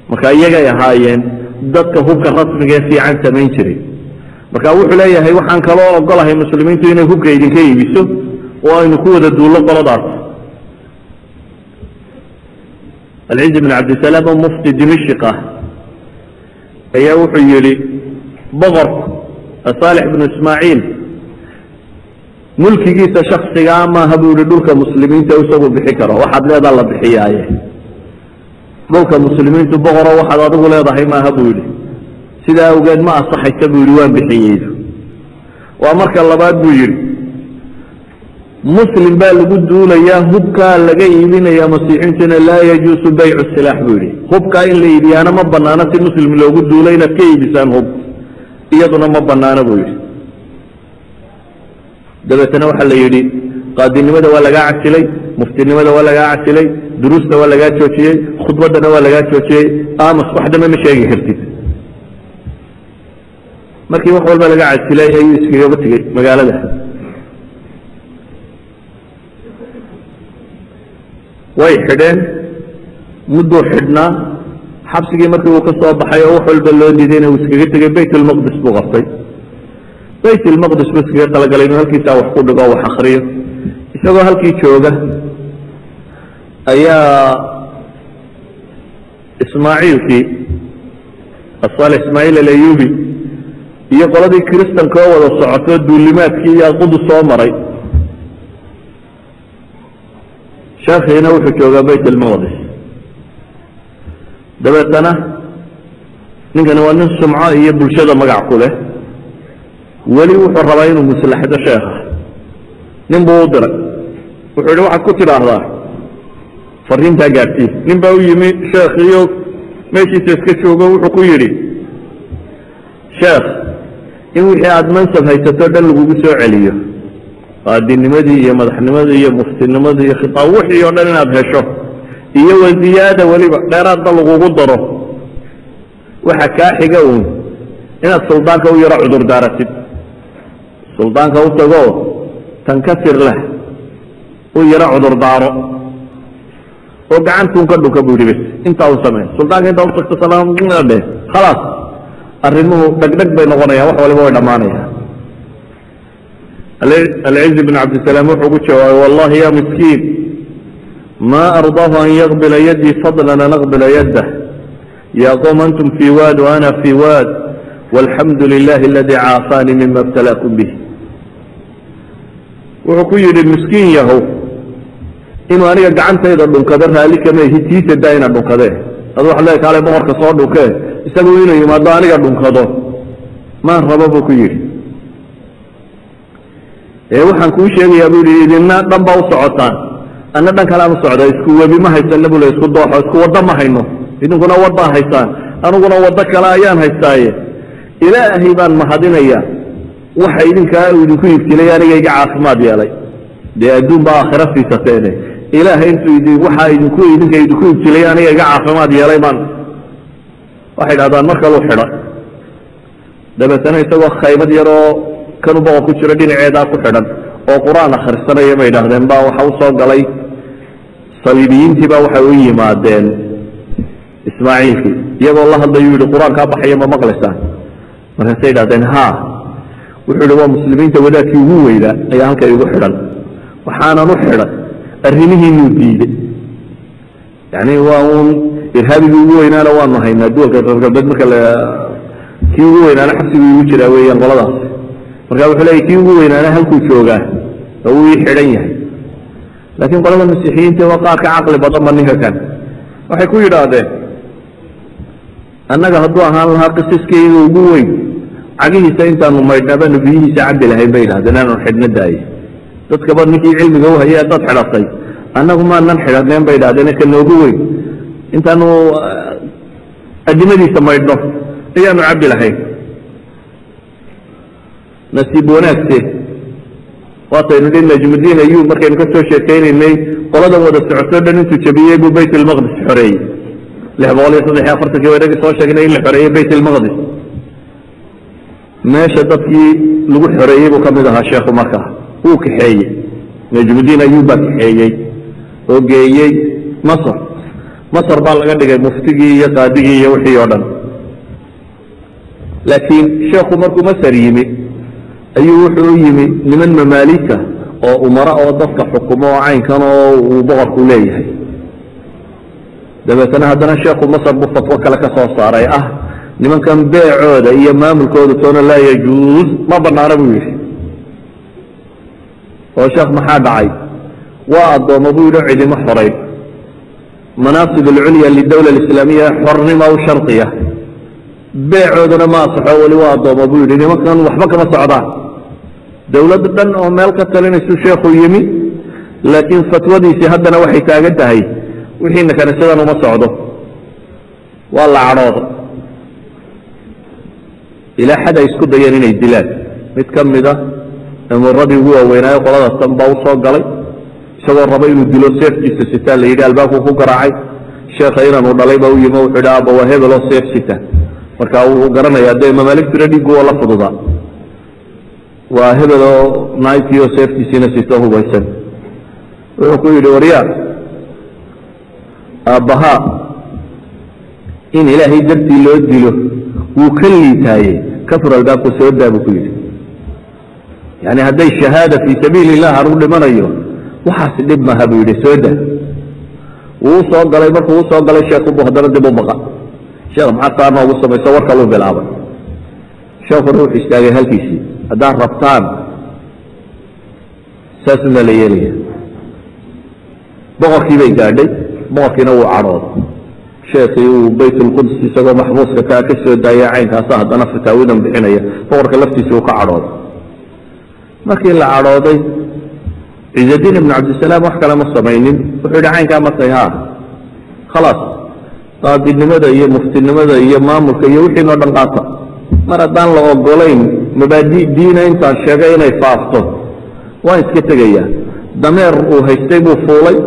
marka iyagay ahaayeen dadka hubka rasmiga ee fiican samayn jiray. Marka wuxuu leeyahay waxaan kaloo ogolahay muslimiintu inay hubka idinka iibiso oo aynu ku wada duullo qoladaas. Alciz bn Cabdisalaam oo mufti Dimashik ah ayaa wuxuu yidhi boqorku Saalix bnu Ismaaciil mulkigiisa shaksigaa maaha buu yihi dhulka muslimiinta isagu bixi karo, waxaad leedaa la bixiyaaye. Dhulka muslimiintu boqoro waxaad adigu leedahay maaha buu yidhi, sidaa awgeed ma asaxaysa buu yidhi, waan bixiyeydu. Waa marka labaad buu yidhi muslim baa lagu duulayaa, hubkaa laga iibinaya masiixiintuna, laa yajuusu baycu silaax buu yidhi. Hubkaa in la iibiyaana ma banaano, si muslim loogu duulo inaad ka iibisaan hub iyaduna ma banaano buu yidhi. Dabeetana waxaa la yidhi qaadinimada waa lagaa casilay, muftinimada waa lagaa casilay, duruusta waa lagaa joojiyey, khudbaddana waa lagaa joojiyey, aamus wax dambe ma sheegi kartid. Markii wax walba laga casilay ayuu iskagaba tegey magaalada. Way xidheen, mudduu xidhnaa. Xabsigii markii uu ka soo baxay oo wax walba loo diidayna uu iskaga tegey. Bayt ulmaqdis buu qabtay. Bayt ulmaqdis buu iskaga talagalay inuu halkiisaa wax ku dhigo, wax akriyo. Isagoo halkii jooga ayaa Ismaaciilkii Asaalix Ismaaciil Alayubi iyo qoladii kiristanka oo wada socoto duulimaadkii iyo Qudus soo maray. Sheekhiina wuxuu joogaa Bayt almaqdis. Dabeetana ninkani waa nin sumco iyo bulshada magac ku leh, weli wuxuu rabaa inuu muslaxdo sheekha. Nin buu u diray, wuxuu yidhi waxaad ku tidhaahdaa fariintaa gaadhsii. Nin baa u yimi sheekhiyo meeshiisa iska joogo, wuxuu ku yidhi sheekh, in wixii aad mansab haysato dhan lagugu soo celiyo, qaadinimadii iyo madaxnimadii iyo muftinimadii iyo khitaab wixii oo dhan inaad hesho iyo waziyaada weliba dheeraadba lagugu daro, waxa kaa xiga uun inaad suldaanka u yaro cudur daaratid, suldaanka u tago tankasir leh u yaro cudur daaro oo gacantuun ka dhunka buu yidhi, bes intaa u samee. Suldaanka intaa u tagto salaam dheh, khalaas arrimuhu dhegdheg bay noqonayaan, wax waliba way dhammaanayaan. Alciz bn Cabdisalaam wuxuu ku jawaabay wallahi ya miskiin ma ardaahu an yaqbila yadii fadlan an aqbila yaddah, ya qowm antum fii waad wa ana fii waad, walxamdu lilahi aladi caafaanii mima ibtalaakum bih. Wuxuu ku yidhi miskiin yahow, inuu aniga gacantayda dhunkado raalli kama ihi, tiisa daa inaad dhunkadee, adu waxad leedahay kaale boqorka soo dhunkee, isagu inuu yimaado aniga dhunkado maan rabo buu ku yidhi. Ee waxaan kuu sheegayaa buu yidhi idinna dhan baa u socotaan, anna dhan kalean u socda, isku webi ma haysana buu le, isku dooxo isku waddo ma hayno, idinkuna waddaa haystaan aniguna waddo kale ayaan haystaaye. Ilaahay baan mahadinaya waxa idinkaa uu idinku ibtilay aniga iga caafimaad yeelay, dee adduun baa aakhira siisateene, ilaahay intuu idi waxaa idinku idinka idinku ibtilay aniga iga caafimaad yeelay baan. Waxay idhahdaan mar kaluu xidha, dabeetana isagoo khaymad yaroo kanu boqor ku jiro dhinaceedaa ku xidhan oo qur-aan akhrisanaya bay idhahdeen baa waxa u soo galay saliibiyiintii baa waxay u yimaadeen Ismaaciilkii iyagoo la hadlayuu yidhi qur-aankaa baxaya ma maqlaysaan? Markaasay idhahdeen haa. Wuxuu yidhi waa muslimiinta wadaadkii ugu weynaa ayaa halka igu xidhan, waxaanan u xidhan arrimihiinuu diiday, yani waa uun irhaabigii ugu weynaana waanu haynaa duwalka reer galbeed, marka kii ugu weynaana xabsiguu igu jiraa weeyaan qoladaas. Marka wuxuu leeyay kii ugu weynaana halkuu joogaa oo uu ii xidhan yahay. Laakiin qolada masiixiyiinta waa qaar ka caqli badan ba ninka kan, waxay ku yidhaahdeen annaga hadduu ahaan lahaa qisiskayga ugu weyn cagihiisa intaanu maydhnaa baanu biyihiisa cabbi lahayn bay yidhahdeen, aanu xidhno daaye dadkaba ninkii cilmiga u hayay haddaad xidhatay annagu maanan xidhaneen bay yidhahdeen, ka noogu weyn intaanu adimadiisa maydhno ayaanu cabbi lahayn. Nasiib wanaagse waataynu dhi Najmudiin Ayub markaynu ka soo sheekaynaynay qoladan wada socotoo dhan intuu jabiyey buu Bayt almaqdis xoreeyey. 643-kii waa inagii soo sheegnay in la xoreeyey Bayt almaqdis. Meesha dadkii lagu xoreeyey buu ka mid ahaa sheekhu. Markaa wuu kaxeeyey, Najmudiin Ayuub baa kaxeeyey oo geeyey Masr. Masr baa laga dhigay muftigii iyo qaadigii iyo wixii oo dhan. Laakiin sheekhu markuu Masar yimi ayuu wuxuu u yimi niman mamaalika oo umara oo dadka xukumo oo caynkan oo uu boqorku leeyahay. Dabeetana haddana sheekhu Masar buu fatwo kale ka soo saaray ah nimankan beecooda iyo maamulkooda toona laa yajuuz, ma banaana buu yidhi. Oo sheekh, maxaa dhacay? Waa addoommo buu yidhi, cidimo xorayn. Manaasib alculya lidawla alislaamiya xornima u shardiya, beecoodana ma asaxo, weli waa addoommo buu yidhi. Nimankan waxba kama socdaan, dowlad dhan oo meel ka talinaysu sheekhu yimi, laakiin fatwadiisii haddana waxay taagan tahay wixiina kanisadan uma socdo. Waa la cadhooday ilaa xad ay isku dayeen inay dilaan. Mid ka mida amuradii ugu waaweynaayo qolada tan baa usoo galay isagoo raba inuu dilo, seeftiisa sitaa la yidhi. Albaabku ku garaacay, sheekha inaanu dhalay baa u yimi. Wuxuu yidhi, "Aabba, waa hebeloo seef sita." Marka wuu garanayaa dee, mamaaligtuna dhiiggu waa la fududaa. Waa hebeloo naaytiyo seeftiisiina sito, hubaysan. Wuxuu ku yidhi, "Waryaa, aabbahaa in Ilaahay dartii loo dilo wuu ka liitaaye, ka fur albaabku, soo daa," buu ku yidhi. Yani hadday shahaada fii sabiili illah anugu dhimanayo, waxaas dhib maha buu yidhi, soo daa. Wuu soo galay. Markuu u soo galay sheekhu buu haddana dib u baqa. "Sheekh, maxaa saa noogu samayso?" War kaluu bilaabay. Sheekhuna wuxuu istaagay halkiisii: "Haddaad rabtaan saasumaa la yeelaya." Boqorkii bay gaadhay, boqorkiina wuu cadhooday. Sheekii uu Bayt Ulquds isagoo maxbuuska kaa ka soo daaya caynkaasa haddana fataawidan bixinaya, boqorka laftiisa uu ka cadhooday. Markii la cadhooday, Ciزadiin ibnu Cabdisalaam wax kale ma samaynin. Wuxuu yidhi, "Caynkaa markay ha, khalaas, qaadinimada iyo muftinimada iyo maamulka iyo wixiinoo dhan qaata. Mar haddaan la ogolayn mabaadi diina intaan sheegay inay faafto, waan iska tegayaa." Dameer uu haystay buu fuulay,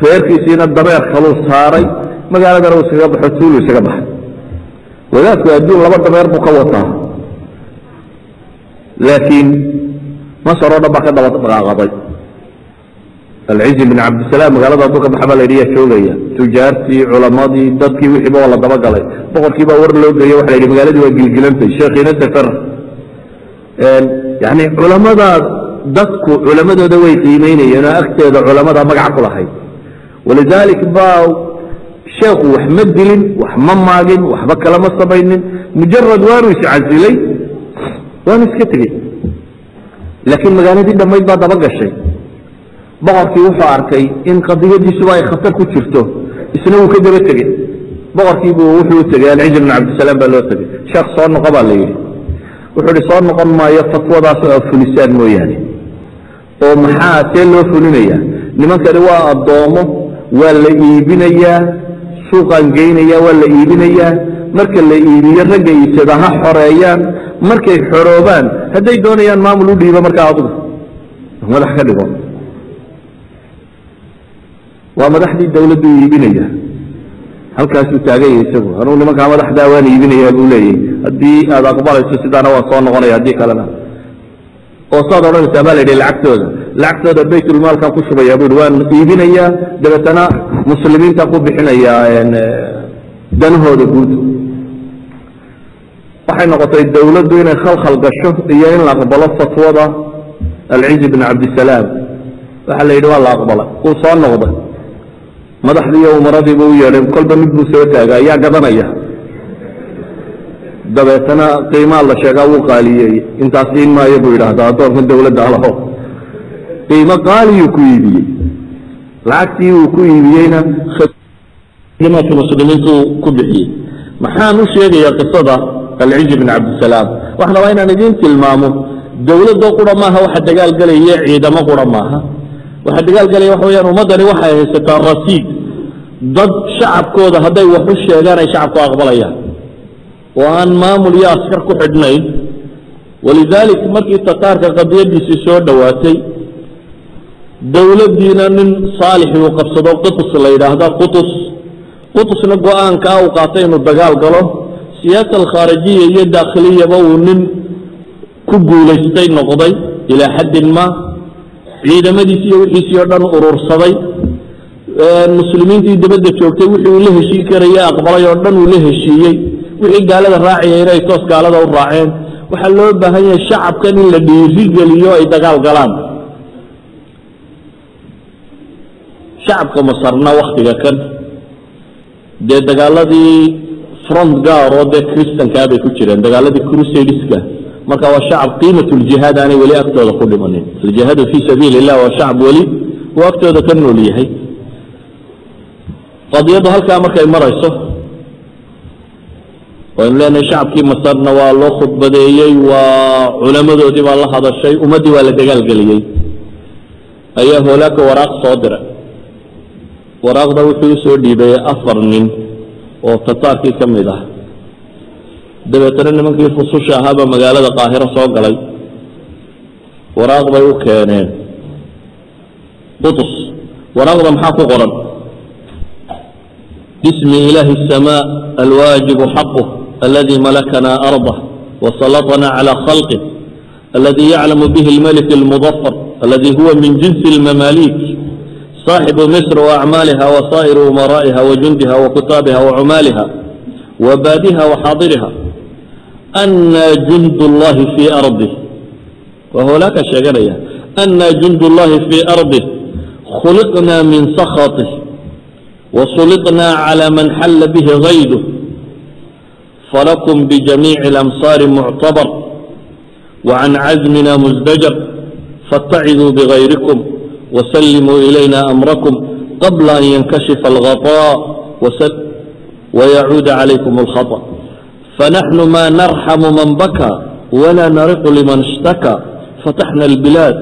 reerkiisiina dameer kaluu saaray, magaaladana uu iskaga baxo, tuulu isaga baxay. Wadaadku adduun laba dameer buu ka wataa, laakiin Masar oo dhan baa ka daba dhaqaaqaday. Alcizi bin Cabdisalaam magaalada hadduu ka baxa baa la yidhi yaa joogaya? Tujaartii, culamadii, dadkii, wixiiba waa la dabagalay. Boqorkii baa war loo geeyo, waxa la yidhi magaaladii waa gilgilantay, sheekhiina safar. Yani culamada, dadku culamadooda way qiimeynayeen oo agteeda culamada magaca ku lahayd. Walidalik baa sheekhu wax ma dilin, wax ma maagin, waxba kalama samaynin, mujarad waanu iscasilay, waanu iska tegey, laakiin magaaladii dhammayd baa daba gashay. Boqorkii wuxuu arkay in qadiyadiisuba ay khatar ku jirto, isna wuu ka daba tegey. Boqorkiibuu wuxuu u tegey, Alciz bin Cabdisalaam baa loo tegey. "Sheekh, soo noqo," baa la yidhi. Wuxuu ihi, "Soo noqon maayo fatwadaas oo fulisaan mooyaane." "Oo maxaa, see loo fulinayaa? Nimankani waa addoommo, waa la iibinayaa, suuqaan geynayaa, waa la iibinayaa. Marka la iibiyo, ragga iibsada ha xoreeyaan. Markay xoroobaan, hadday doonayaan maamul u dhiibo, markaa adugu madax ka dhigo." Waa madaxdii dawladdu iibinaya, halkaasuu taaganya isagu. "Anugu nimankaa madaxdaa waan iibinayaa," buu leeyahy. "Haddii aad aqbalayso sidaana waan soo noqonaya, haddii kalena oo saad odhanaysaa," baa la yidhi, "lacagtooda baytulmaalkaan ku shubaya," bu yidhi. "Waan iibinayaa, dabeetana muslimiintaan ku bixinayaa danahooda guud." Waxay noqotay dawladdu inay khalkhal gasho iyo in la aqbalo fatwada Alcizi bin Cabdisalaam. Waxaa la yidhi waa la aqbalay. Wuu soo noqday, madaxdii iyo umaradiibu u yeedhay, kolba mid buu soo taaga, ayaa gadanaya? Dabeetana qiimaa la sheegaa, wuu qaaliyeeyey. "Intaas siin maayo," buu yidhaahdaa, "addoonkan dawladda alaho." Qiimo qaaliyuu ku iibiyey. Lacagtii uu ku iibiyeyna khidmaadka muslimiintu ku bixiyey. Maxaan u sheegayaa qisada Alcizi bin Cabdisalaam? Waxaan rabaa inaan idiin tilmaamo dawladoo qura maaha waxa dagaal gelaya, ciidamo qura maaha waxa dagaal gelaya. Waxa weyaan ummaddani waxay haysataa rasiid dad shacabkooda hadday wax u sheegaan ay shacabku aqbalayaan oo aan maamul iyo askar ku xidhnayn. Walidalik markii Tataarka qadiyadiisii soo dhowaatay, dowladdiina nin saalixi uu qabsado, Qutus la yidhaahda, Qutus, Qutusna go-aankaa uu qaatay inuu dagaal galo, siyaasa alkhaarijiya iyo daakhiliyaba uu nin Ku guulaystay noqday ilaa xaddin ma, ciidamadiisi iyo wixiisii oo dhan urursaday, muslimiintii dabadda joogtay wixii uu la heshiin karaya aqbalay oo dhan uu la heshiiyey, wixii gaalada raacaya inay toos gaalada u raaceen. Waxaa loo baahan yahay shacabkan in la dhiirigeliyo, ay dagaal galaan. Shacabka Masarna waktiga kan dee dagaaladii front gaar oo dee kristankaa bay ku jireen, dagaaladii crusadeska. Marka waa shacab qiimatuljihaad aanay weli agtooda ku dhimanin. Aljihaadu fii sabiili illah waa shacab weli uu agtooda ka nool yahay. Qadiyaddu halkaa markay marayso, waynu leenahay shacabkii Masarna waa loo khudbadeeyey, waa culamadoodii baa la hadashay, ummaddii waa la dagaalgeliyey. Ayaa Hoolaaka waraaq soo diray. Waraaqda wuxuu usoo dhiibay 4 nin oo Tataarkii ka mid ah. Dabeetana nimankii fususha ahaabaa magaalada Qaahiro soo galay, waraaq bay u keeneen Qutus. Waraaqda maxaa ku qoran? Bismi ilaahi الsamaa alwaajibu xaquh aladi malakana arضah wasallaطna calى khalqih aladi yaclamu bihi اlmalik اlmudafar aladi huwa min jinsi اlmamalik صaaxibu misr وacmaaliha wasaa'ir umaraa'iha wajundiha wakutaabiha wacumaaliha wabaadiha waxaadiriha ana jund اllahi fii ardih. Waa Hoolaaka sheeganaya. Ana jund اllahi fii ardih, khuliqna min sakhaطih wasulطna calى man xalla bihi gayduh, falakum bijamiici اlamsaari muctabar wacan cazmina musdajar, faاtaciduu bigayrikum wasallimuu ilayna amrakum qabla an yankashifa alghaطاء wayacuuda calaykum اlkhaطأ, fanaxnu ma narxamu man baka wla nariqu liman ishtaka, fataxna albilaad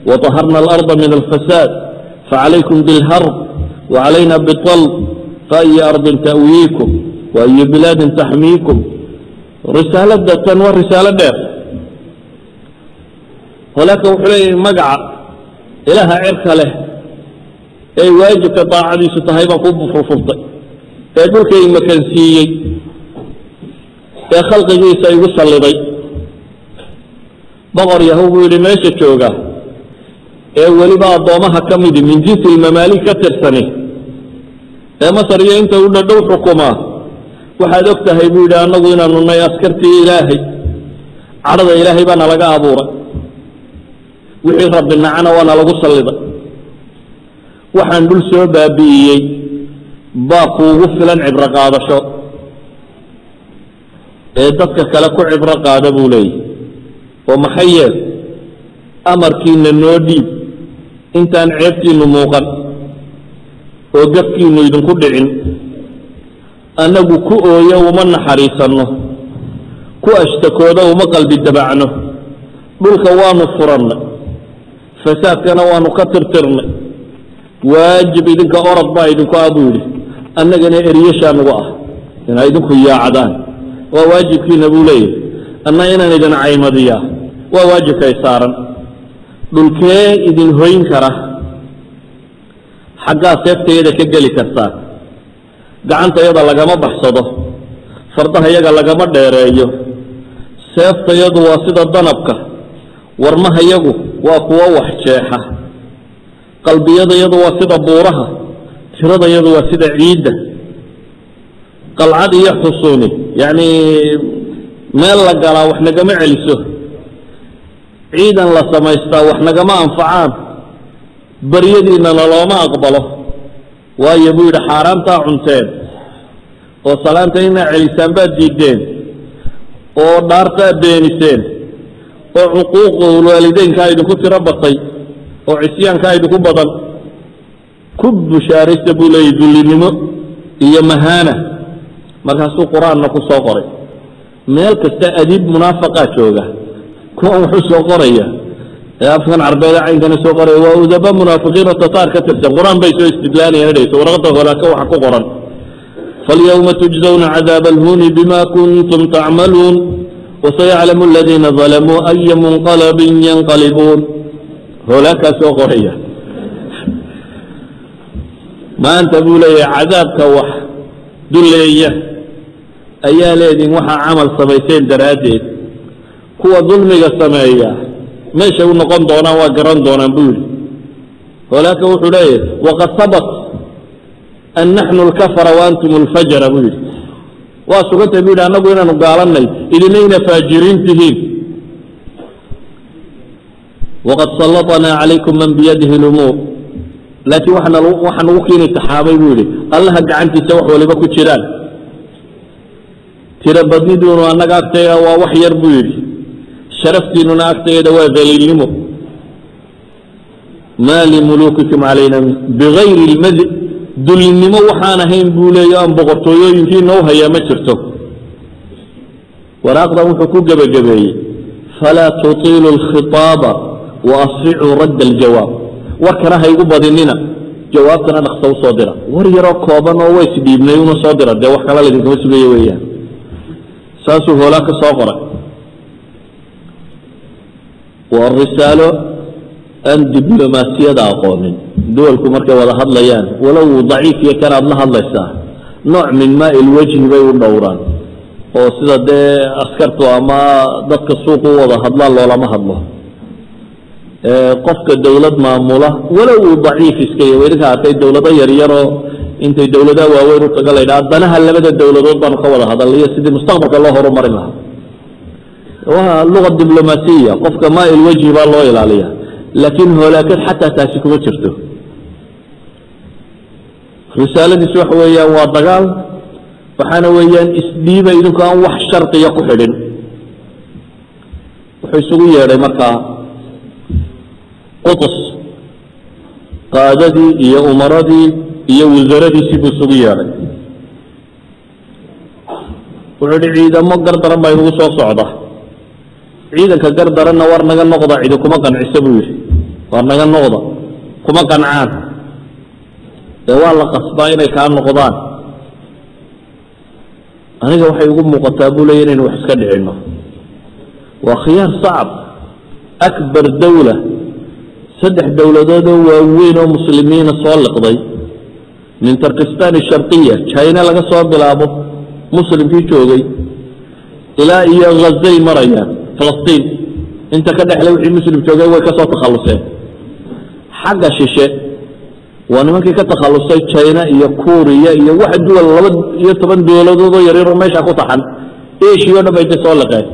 waطaharna alarda min alfasaad, facalaykum bilharb wacalayna biطalb, faأyi ardi ta'wiikum waayu bilaadin taxmiikum. Risaalada tan waa risaalo dheer. Holaaka wuxuu leeyahay magaca Ilaaha cirka leh ee waajibka daacadiisu tahay baan ku furfurtay, ee dhulka i makansiiyey, ee khalqigiisa igu salliday. Boqor yahow, buu yidhi, meesha jooga ee weliba addoomaha ka midi, min jinsi ilmamaalik ka tirsani, ee Masar iyo inta u dhadhow xukumaa, waxaad og tahay, buu yidhi, annagu inaanu nay askartii Ilaahay, cadhada Ilaahay baa nalaga abuuray, wixii Rabbi nacana waa nalagu salliday. Waxaan dhul soo baabi'iyey baa kuugu filan cibro qaadasho, ee dadka kale ku cibro qaada, buu leeyahy. Oo maxay yeel? Amarkiina noo dhiib intaan ceebtiinnu muuqan oo gafkiinnu idinku dhicin. Annagu ku ooyo uma naxariisanno, ku ashtakooda uma qalbi dabacno. Dhulka waanu furannay, fasaadkana waanu ka tirtirnay. Waajib idinka orod baa idinku ah, buu yidhi, annagana eryashaa nagu ah inaa idinku yaacdaan waa waajibkiina, buu leeyahy. Anna inaan idin caymadiyaa waa waajibkay saaran. Dhulkee idin hoyn kara? Xaggaa seeftayada ka geli kartaa? Gacantayada lagama baxsado, fardahayaga lagama dheereeyo. Seeftayadu waa sida danabka, warmahayagu waa kuwo wax jeexa. Qalbiyadayadu waa sida buuraha, tiradayadu waa sida ciidda. Qalcad iyo xusuuni, yacni meel la galaa, wax nagama celiso. Ciidan la samaystaa wax nagama anfacaan. Baryadiinana looma aqbalo, waayo, buu yidhi, xaaraantaa cunteen oo salaanta inaa celisaan baad diideen, oo dhaartaa beeniseen, oo cuquuqu waalideynkaa idinku tiro batay, oo cisyaankaa idinku badan. Ku bushaaraysta, buu leeyay, dullinimo iyo mahaana. Markaasuu Qur-aanna ku soo qoray. Meel kasta adiib munaafaqaa jooga. Kuwan wuxuu soo qoraya ee afkan Carbeeda caynkana soo qoraya waa udaba munaafiqiin oo Tataar ka tirsan. Qur-aan bay soo istidlaalayaan. Dhegeyso warqadda Holaaka waxa ku qoran: falyawma tujzawna cadaab alhuni bima kuntum tacmaluun, wasayaclamu aladiina dalamuu aya munqalabin yanqalibuun. Holaakaa soo qoraya. Maanta, buu leeyahay, cadaabka wax duleeya ayaa leediin waxaa camal samayseen daraaddeed. Kuwa dulmiga sameeya meeshay u noqon doonaan waa garan doonaan, buu yidhi. Walaaka wuxuu leeyahy: "Waqad habat an naxnu alkafara wa antum alfajara," buu yidhi. Waa sugantay, buu yidhi, annagu inaanu gaalanay, idinayna faajiriin tihiin. "Waqad sallaطnaa calaykum man biyadihi lumuur," laakiin waxaa nagu kiini taxaamay, buu yidhi, Allaha gacantiisa wax waliba ku jiraan. Tiro badniduunu annaga agtayda waa wax yar, buu yidhi, sharaftiinuna agtayda waa daliilnimo. "Maa limuluukikum calayna bigayri lmad," dulnimo waxaan ahayn, buu leeya, aan boqortooyooyinkiina u hayaa ma jirto. Waraaqdan wuxuu ku gebagabeeyey: "Falaa tutiilu alkhitaaba waasricuu radda aljawaab." Warkana ha igu badinina, jawaabtana dhaqso u soo dira. War yaroo kooban oo ways dhiibnay una soo dira, dee wax kala laydinkama sugayo weeyaan. Saasuu hoolaa ka soo qoray. Waa risaalo aan diblomaasiyada aqoonin. Duwalku markay wada hadlayaan, walow uu daciif iyo kanaad la hadlaysaa, nooc min maai lwajhi bay u dhowraan, oo sida dee askartu ama dadka suuq u wada hadlaan loolama hadlo. Qofka dowlad maamula, walow uu daciif iska yahy, idinka arkay dowlado yaryaroo intay dowladaha waaweyn u taga la ydhaha danaha labada dowladood baanu ka wada hadalnayo, sidii mustaqbalka loo horumarin lahaa. Waa luga diblomaasiya, qofka maai lwajhi baa loo ilaaliya. Laakiin hoolaakad xataa taasi kuma jirto. Risaaladiisu waxa weeyaan waa dagaal, waxaana weeyaan isdhiiba idinku aan wax shardiya ku xidhin. Wuxuu isugu yeedhay markaa Qutus qaadadii iyo umaradii iyo wasaradiisii buu isugu yeedhay. Wuxuu ihi: "Ciidamo gardaran baa inugu soo socda. Ciidanka gardaranna war naga noqda cidi kuma qanciso," buu yidhi. "War naga noqda kuma qancaan, ee waa la qasbaa inay kaa noqdaan. Aniga waxay igu muuqataa," buu leya, "inaynu wax iska dhicinno." Waa khiyaar sacab. Akbar dawla, saddex dowladoodoo waaweyn oo muslimiina soo liqday, min Turkistan Sharqiya, China laga soo bilaabo muslimkii joogay, ilaa iyo Ghazay marayaan, Falastiin inta ka dhexle wixii muslim joogay way ka soo takhalluseen. Xagga shishe waa nimankii ka takhallusay China iyo Kuuriya iyo wax duwal 12 dowladoodoo yaryaroo meesha ku taxan. Asia o dhan bay de soo liqeen.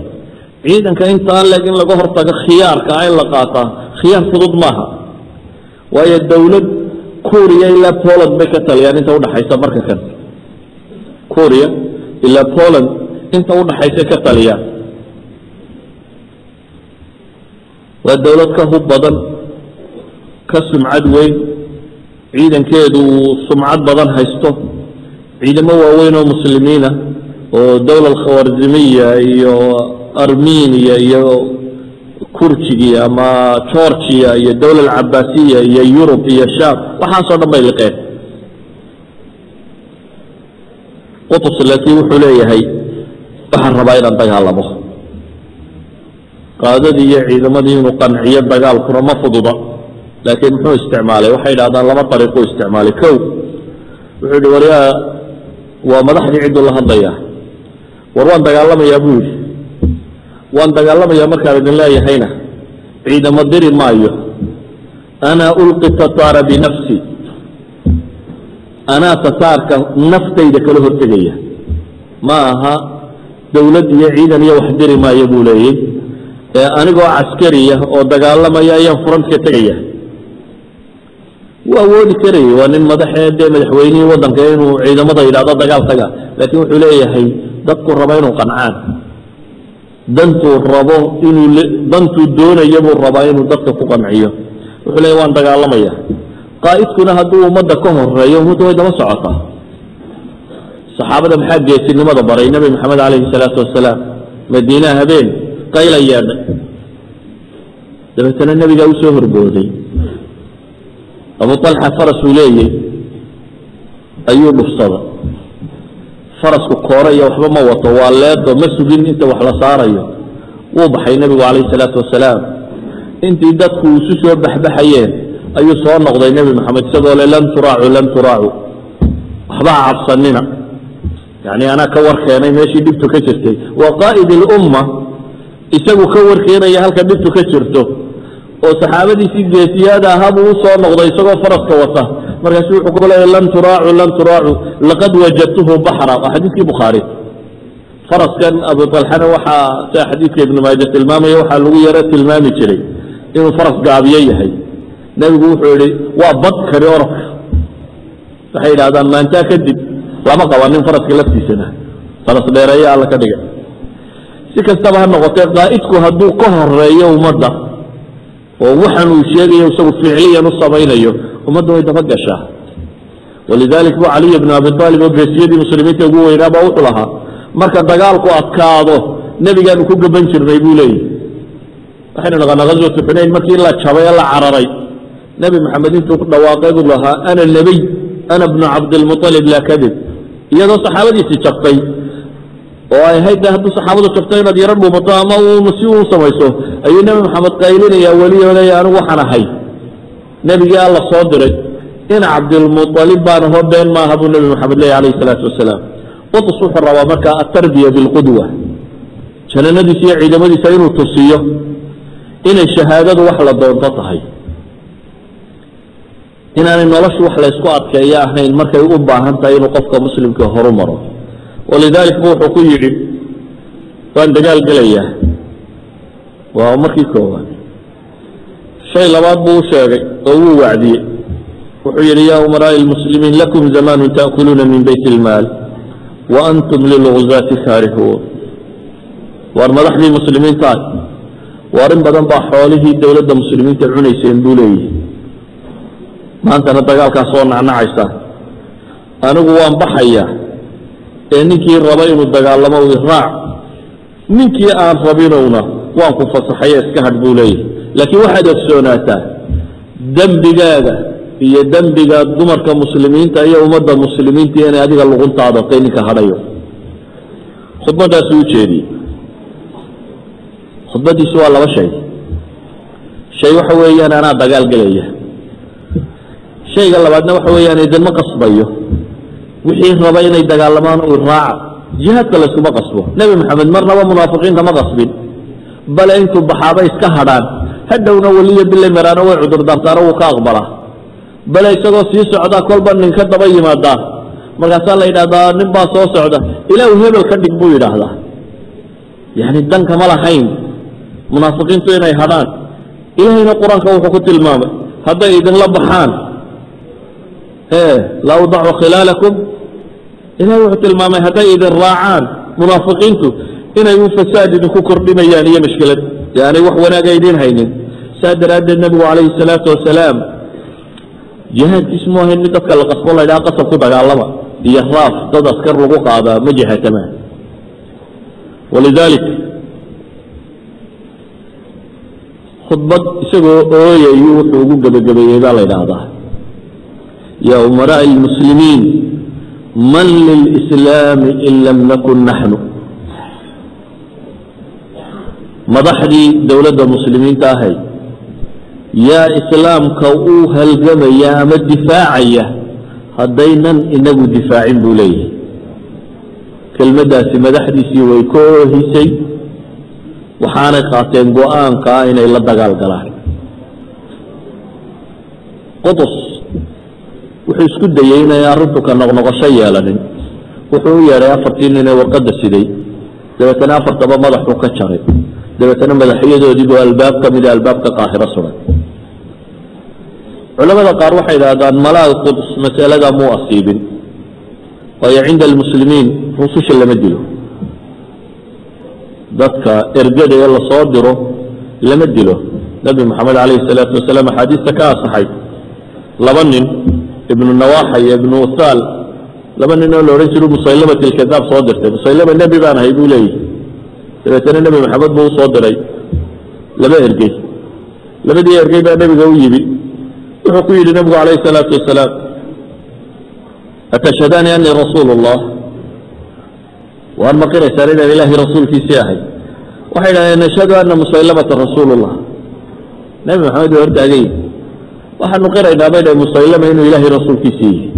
Ciidanka intaan leeg in laga hortago, khiyaarka ah in la qaataa khiyaar fudud maaha, waayo dowlad Kuuriya ilaa Poland bay ka taliyaan inta udhaxaysa. Marka kan Kuuriya ilaa Poland inta udhaxaysa ka taliyaan, waa dowlad ka hub badan, ka sumcad weyn, ciidankeedu uu sumcad badan haysto, ciidamo waaweyn oo muslimiina oo dowla alkhawarzimiya iyo Armeniya iyo Kurjigi ama Georgia iyo dowla alcabaasiya iyo Yurub iyo Sham, waxaasoo dhan bay liqeen. Qutus laakiin wuxuu leeyahay: "Waxaan rabaa inaan dagaalamo." Qaadadii iyo ciidamadii inuu qanciyo dagaalkuna ma fududa. Laakiin muxuu isticmaalay? Waxay idhahdaan laba dariiquu isticmaalay. Kow, wuxuu yihi: "Waryaa," waa madaxdii cidduu la hadlayaa, "war waan dagaalamayaa," buu yidhi. "Waan dagaalamayaa markaan idin leeyahayna ciidamo diri maayo. Ana ulqi tataara binafsi, anaa tataarka naftayda kala hortegaya. Ma aha dowlad iyo ciidan iyo wax diri maayo," buu leeyey, "ee anigoo caskariya oo dagaalamaya ayaan frontka tegaya." Wuu awoodi karayay, waa nin madaxee dee, madaxweynihii waddanka, inuu ciidamada yidhahdo dagaal taga. Laakiin wuxuu leeyahay dadku raba inuu qancaan, dantuu rabo inuu dantuu doonayo buu rabaa inuu dadka ku qanciyo. Wuxuu leeyahy: "Waan dagaalamaya." Qaa'idkuna hadduu ummadda ka horeeyo, ummadda way daba socotaa. Saxaabada maxaa geesinimada baray? Nebi Maxamed calayhi salaatu wasalaam Madiinaha habeen qayla yeedhay, dabeetana nebigaa usoo horbooday. Abu Alxa faras uu leeyey ayuu dhufsaday. Farasku koore iyo waxba ma wato, waa leedo, ma sugin inta wax la saarayo, wuu baxay nebigu calayhi salaatu wasalaam. Intii dadku isu soo baxbaxayeen ayuu soo noqday Nebi Maxamed, isagoo le: "Lan turaacu, lan turaacu, waxba ha cabsanina." Yani anaa ka war keenay meeshii dhibtu ka jirtay. Waa qaa'id ilumma Isagu ka warkeenaya halka dhibtu ka jirto, oo saxaabadiisii geesiyaada ahaa buu u soo noqday isagoo faraska wata. Markaasu wuxuu ku leeyahy: "Lan turaacu, lan turaacu, laqad wajadtuhu baxra." Waa xadiiskii Bukhaari. Faraskan Abu Talxana waxaa sida xadiidka Ibnu Maaja tilmaamaya, waxaa lagu yaro tilmaami jiray inuu faras gaabiyo yahay. Nebigu wuxuu yihi: "Waa bad kani orodka." Waxay yidhahdaan maantaa kadib lama qabanin faraska laftiisana, faras dheereeya Alla ka dhigay. Si kastaba ha noqotee, qaa'idku hadduu ka horeeyo ummadda oo waxan uu sheegayo isagu ficliyan u samaynayo, ummadda way daba gashaa. Walidalik bu Caliy bnu Abi Aalib oo geesiyadii muslimiinta ugu weynaaba wuxuu lahaa: "Marka dagaalku adkaado, nebigaanu ku gaban jirnay," buu leeyahy. Waxaynu naqaanaa ghaswatu Xunayn, markii la jabay ee la cararay, Nebi Maxamed intuu ku dhawaaqay buu lahaa: "Ana nebiy, ana bnu Cabdilmuطalib, laa kadib." Iyadoo saxaabadiisii jabtay oo ay ahayd de hadduu saxaabadu jabto inaad yaro dhuumato ama uun si uu samayso, ayuu Nebi Maxamed qaylinaya weli oo leeya: "Anigu waxaan ahay nebigii Alla soo diray, in Cabdilmuطalib baan aho, been maaha," buu Nebi Maxamed leeya alayh isalaatu wasalaam. Qutus wuxuu rabaa markaa atarbiya bilqudwa, jananadiisa iyo ciidamadiisa inuu tusiyo inay shahaadadu wax la doonto tahay, inaanay noloshu wax laysku adkeeyo ahayn markay u baahan tahay inuu qofka muslimka horu maro. Walidalik bu wuxuu ku yidhi: "Waan dagaal gelayaa." Waa markii koowaad. Shay labaad buu u sheegay oo wuu wacdiyey. Wuxuu yidhi: "Yaa umaraa'i lmuslimiin, lakum zamaanu ta'kuluuna min bayt ilmaal wa antum lilguzaati kaarihuun." Waar madaxdii muslimiintaas, waar in badan baa xoolihii dowladda muslimiinta cunayseen, buu leeyihi, maantana dagaalkaa soo nacnacaysa. Anigu waan baxayaa, ee ninkii raba inuu dagaalamo raac, ninkii aan rabinowna waan ku fasaxaye iska hadh, buu leeyahy. Laakiin waxaad ogsoonaataa dembigaaga iyo dembiga dumarka muslimiinta iyo ummadda muslimiinta inay adiga luqunta adatay ninka hadhayo. Khudbaddaasuu u jeediyey. Khudbaddiisu waa laba shay. Shay waxa weeyaan anaa dagaal gelaya. Shayga labaadna waxa weeyaan idinma qasbayo, wixii raba inay dagaalamaan u raaca. Jihaadka layskuma qasbo. Nebi Maxamed marnaba munaafiqiinta ma qasbin, bale intuu baxaabay iska hadhaan, hadhowna weliyo bile maraano way cudurdaartaano, wuu ka aqbalaa. Bale isagoo sii socdaa kolba ninka daba yimaadaa, markaasaa la yidhahdaa: "Nin baa soo socda, Ilaahu hebel ka dhig," buu yidhaahdaa. Yani dankama lahayn munaafiqiintu inay hadhaan. Ilaahayna Qur-aanka wuxuu ku tilmaamay hadday idinla baxaan la awdacu khilaalakum. Ilahay wuxuu tilmaamay hadday idin raacaan munaafiqiintu inay u fasaad idinku kordhinayaan iyo mashkilad, yaanay wax wanaaga idiin haynin. Saa daraaddeed nebigu calayhi salaatu wasalaam jihaadkiisu mu ahayn mid dadka la qasbo, la ydhaha qasab ku dagaalama iyo raaf dad askar lagu qaadaa ma jihaatamaan. Walidalik khudbad isagoo ooyayu wuxuu ugu gebagabeeyey baa la yidhaahdaa: "Yaa umaraaءi اlmuslimiin, man lilslaami in lam nakun naxnu?" Madaxdii dowladda muslimiinta ahayd, yaa islaamka u halgamaya ama difaacaya haddaynan inagu difaacin? Buu leeyahay. Kelmaddaasi madaxdiisii way ka oohisay, waxaanay qaateen go-aankaa inay la dagaal galaan. Qutus wuxuu isku dayey inay arrintu ka noqnoqosho yeelanin. Wuxuu u yeedhay afartii nin ee warqadda siday, dabeetana afartaba madaxuu ka jaray, dabeetana madaxyadoodii buu albaab ka mida albaabka Qaahiro suray. Culamada qaar waxay idhahdaan malaal Quds masalada muu asiibin, waayo cinda almuslimiin rususha lama dilo, dadka ergada ee lasoo diro lama dilo. Nebi Moxamed calayhi salaatu wasalaam axaadiista ka asaxay, laba nin, Ibnu Nawaxa iyo Ibnu Usaal, laba nin oo la odhan jiro Musaylamat ilkadaab soo dirtay. Musaylama nebi baan ahay buu leeyahy. Dabeetana Nebi Maxamed buu usoo diray laba ergey. Labadii ergey baa nebiga u yimi. Wuxuu ku yidhi nebigu calayhi salaatu wasalaam: "Atashhadaani anii rasuulu اllah?" Waan maqiraysaan inaan Ilaahay rasuulkiisii ahay? Waxay idhahdeen: "Nashhadu ana Musaylamata rasuul اllah." Nebi Maxamed waa hortaagay. "Waxaanu qiraynaa," bay dhahen, "Musaylama inuu Ilaahay rasuulkiisii yahay.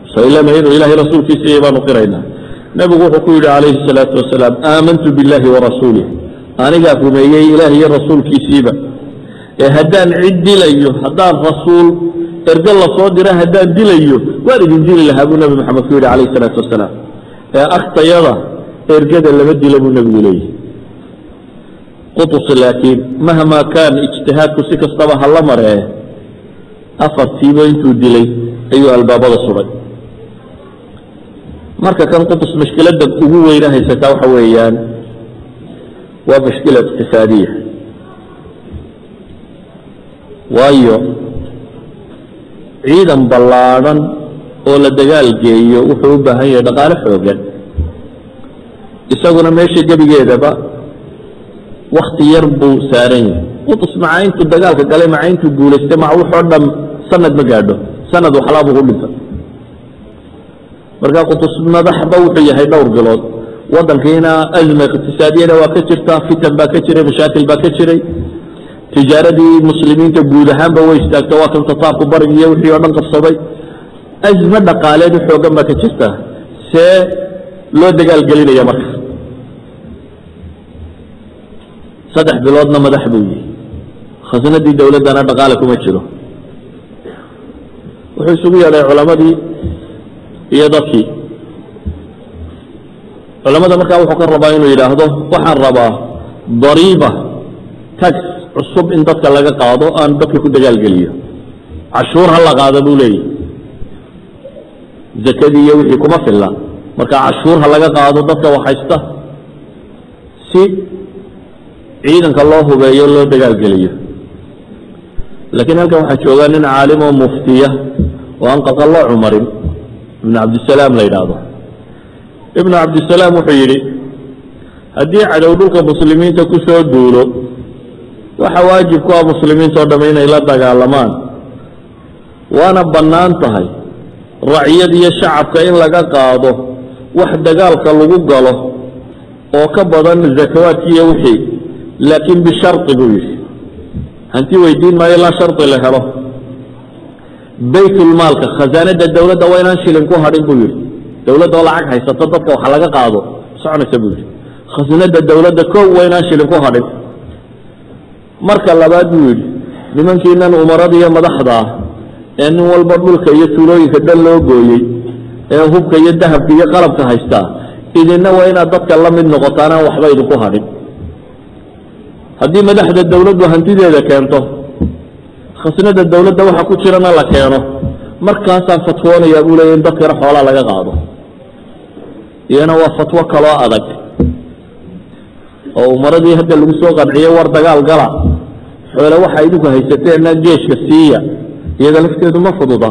Musaylama inuu Ilaahay rasuulkiisii yahay baanu qiraynaa." Nebigu wuxuu ku yidhi calayhi salaatu wasalaam, aamantu biاllahi warasuulih, anigaa rumeeyey ilaah iyo rasuulkiisiiba, ee haddaan cid dilayo, haddaan rasuul ergo lasoo dira haddaan dilayo, waan idin dili lahaa, buu Nebi Maxamed ku yidhi calayhi salaatu wasalaam. Ee agtayada ergada lama dilo, buu nebigu leeyahy. Qutus laakiin mahmaa kaan ijtihaadku si kastaba ha la maree, afartiiba intuu dilay ayuu albaabada suray. Marka kan Qutus mashkiladda ugu weyna haysataa waxa weeyaan waa mashkila iqtisaadiya, waayo ciidan ballaadhan oo la dagaal geeyo wuxuu u baahan yahay dhaqaale xoogan. Isaguna meesha gebigeedaba wakti yar buu saaran yahay. Qutus maca intuu dagaalka galay, maca intuu guulaystay, maca wuxoo dham, sanad ma gaadho, sanad waxlaa buu ku dhintay. Marka Qutus madaxba wuxuu yahay dhowr bilood. Waddankiina azma iqtisaadiyana waa ka jirtaa, fitan baa ka jiray, mashaakil baa ka jiray, tijaaradii muslimiinta guud ahaanba way istaagto, waa kan tataarku barig iyo wixii oo dhan qabsaday. Azmo dhaqaaleed u xoogan baa ka jirta. See loo dagaal gelinaya marka 3 biloodna madax buu yihi, khasnadii dowladdana dhaqaale kuma jiro? Wuxuu isugu yeedhay culamadii iyo dadkii. Culamada markaa wuxuu ka rabaa inuu yidhaahdo, waxaan rabaa dariiba, tax cusub in dadka laga qaado, aan dadka ku dagaalgeliyo. Cashuur ha la qaado, buu leeyahy. Zakadii iyo wixii kuma filla, marka cashuur ha laga qaado dadka waxhaysta si ciidanka loo hubeeyo, loo dagaalgeliyo. Laakiin halkan waxaa joogaa nin caalim oo muftiya oo aan qaqalloo cumarin, Ibnu Cabdisalaam la yidhaahdo. Ibnu Cabdisalaam wuxuu yidhi, haddii cadow dhulka muslimiinta ku soo duulo, waxa waajib ku ah muslimiinta o dham inay la dagaalamaan, waana bannaan tahay raciyad iyo shacabka in laga qaado wax dagaalka lagu galo oo ka badan zakawaadki iyo wixii, laakiin bishardi, buu yidhi. Hanti weydiin maayo ilaa shardi la helo. Baytulmaalka, khasaanada dowladda, waa inaan shilin ku hadhin, buu yidhi. Dowladda oo lacag haysato dadka waxa laga qaado soconaysa, buu yidhi. Khasnada dowladda kow waa inaan shilin ku hadhin. Marka labaad, buu yidhi, nimankiinan umarada iyo madaxda ah ee nin walba dhulka iyo tuulooyinka dhan loo gooyey ee hubka iyo dahabka iyo qalabka haystaa, idinna waa inaad dadka la mid noqotaan, aan waxba idinku hadhin. Haddii madaxda dowladdu hantideeda keento, khasnada dowladda waxa ku jirana la keeno, markaasaan fatwoonayaa, buu leeya, in dadkana xoolaa laga qaado. Iyana waa fatwo kaloo adag oo umaradii hadda lagu soo qanciyey, war dagaal gala, xoole waxa idinku haysateenna geeshka siiya. Iyada lafteedu ma fududa.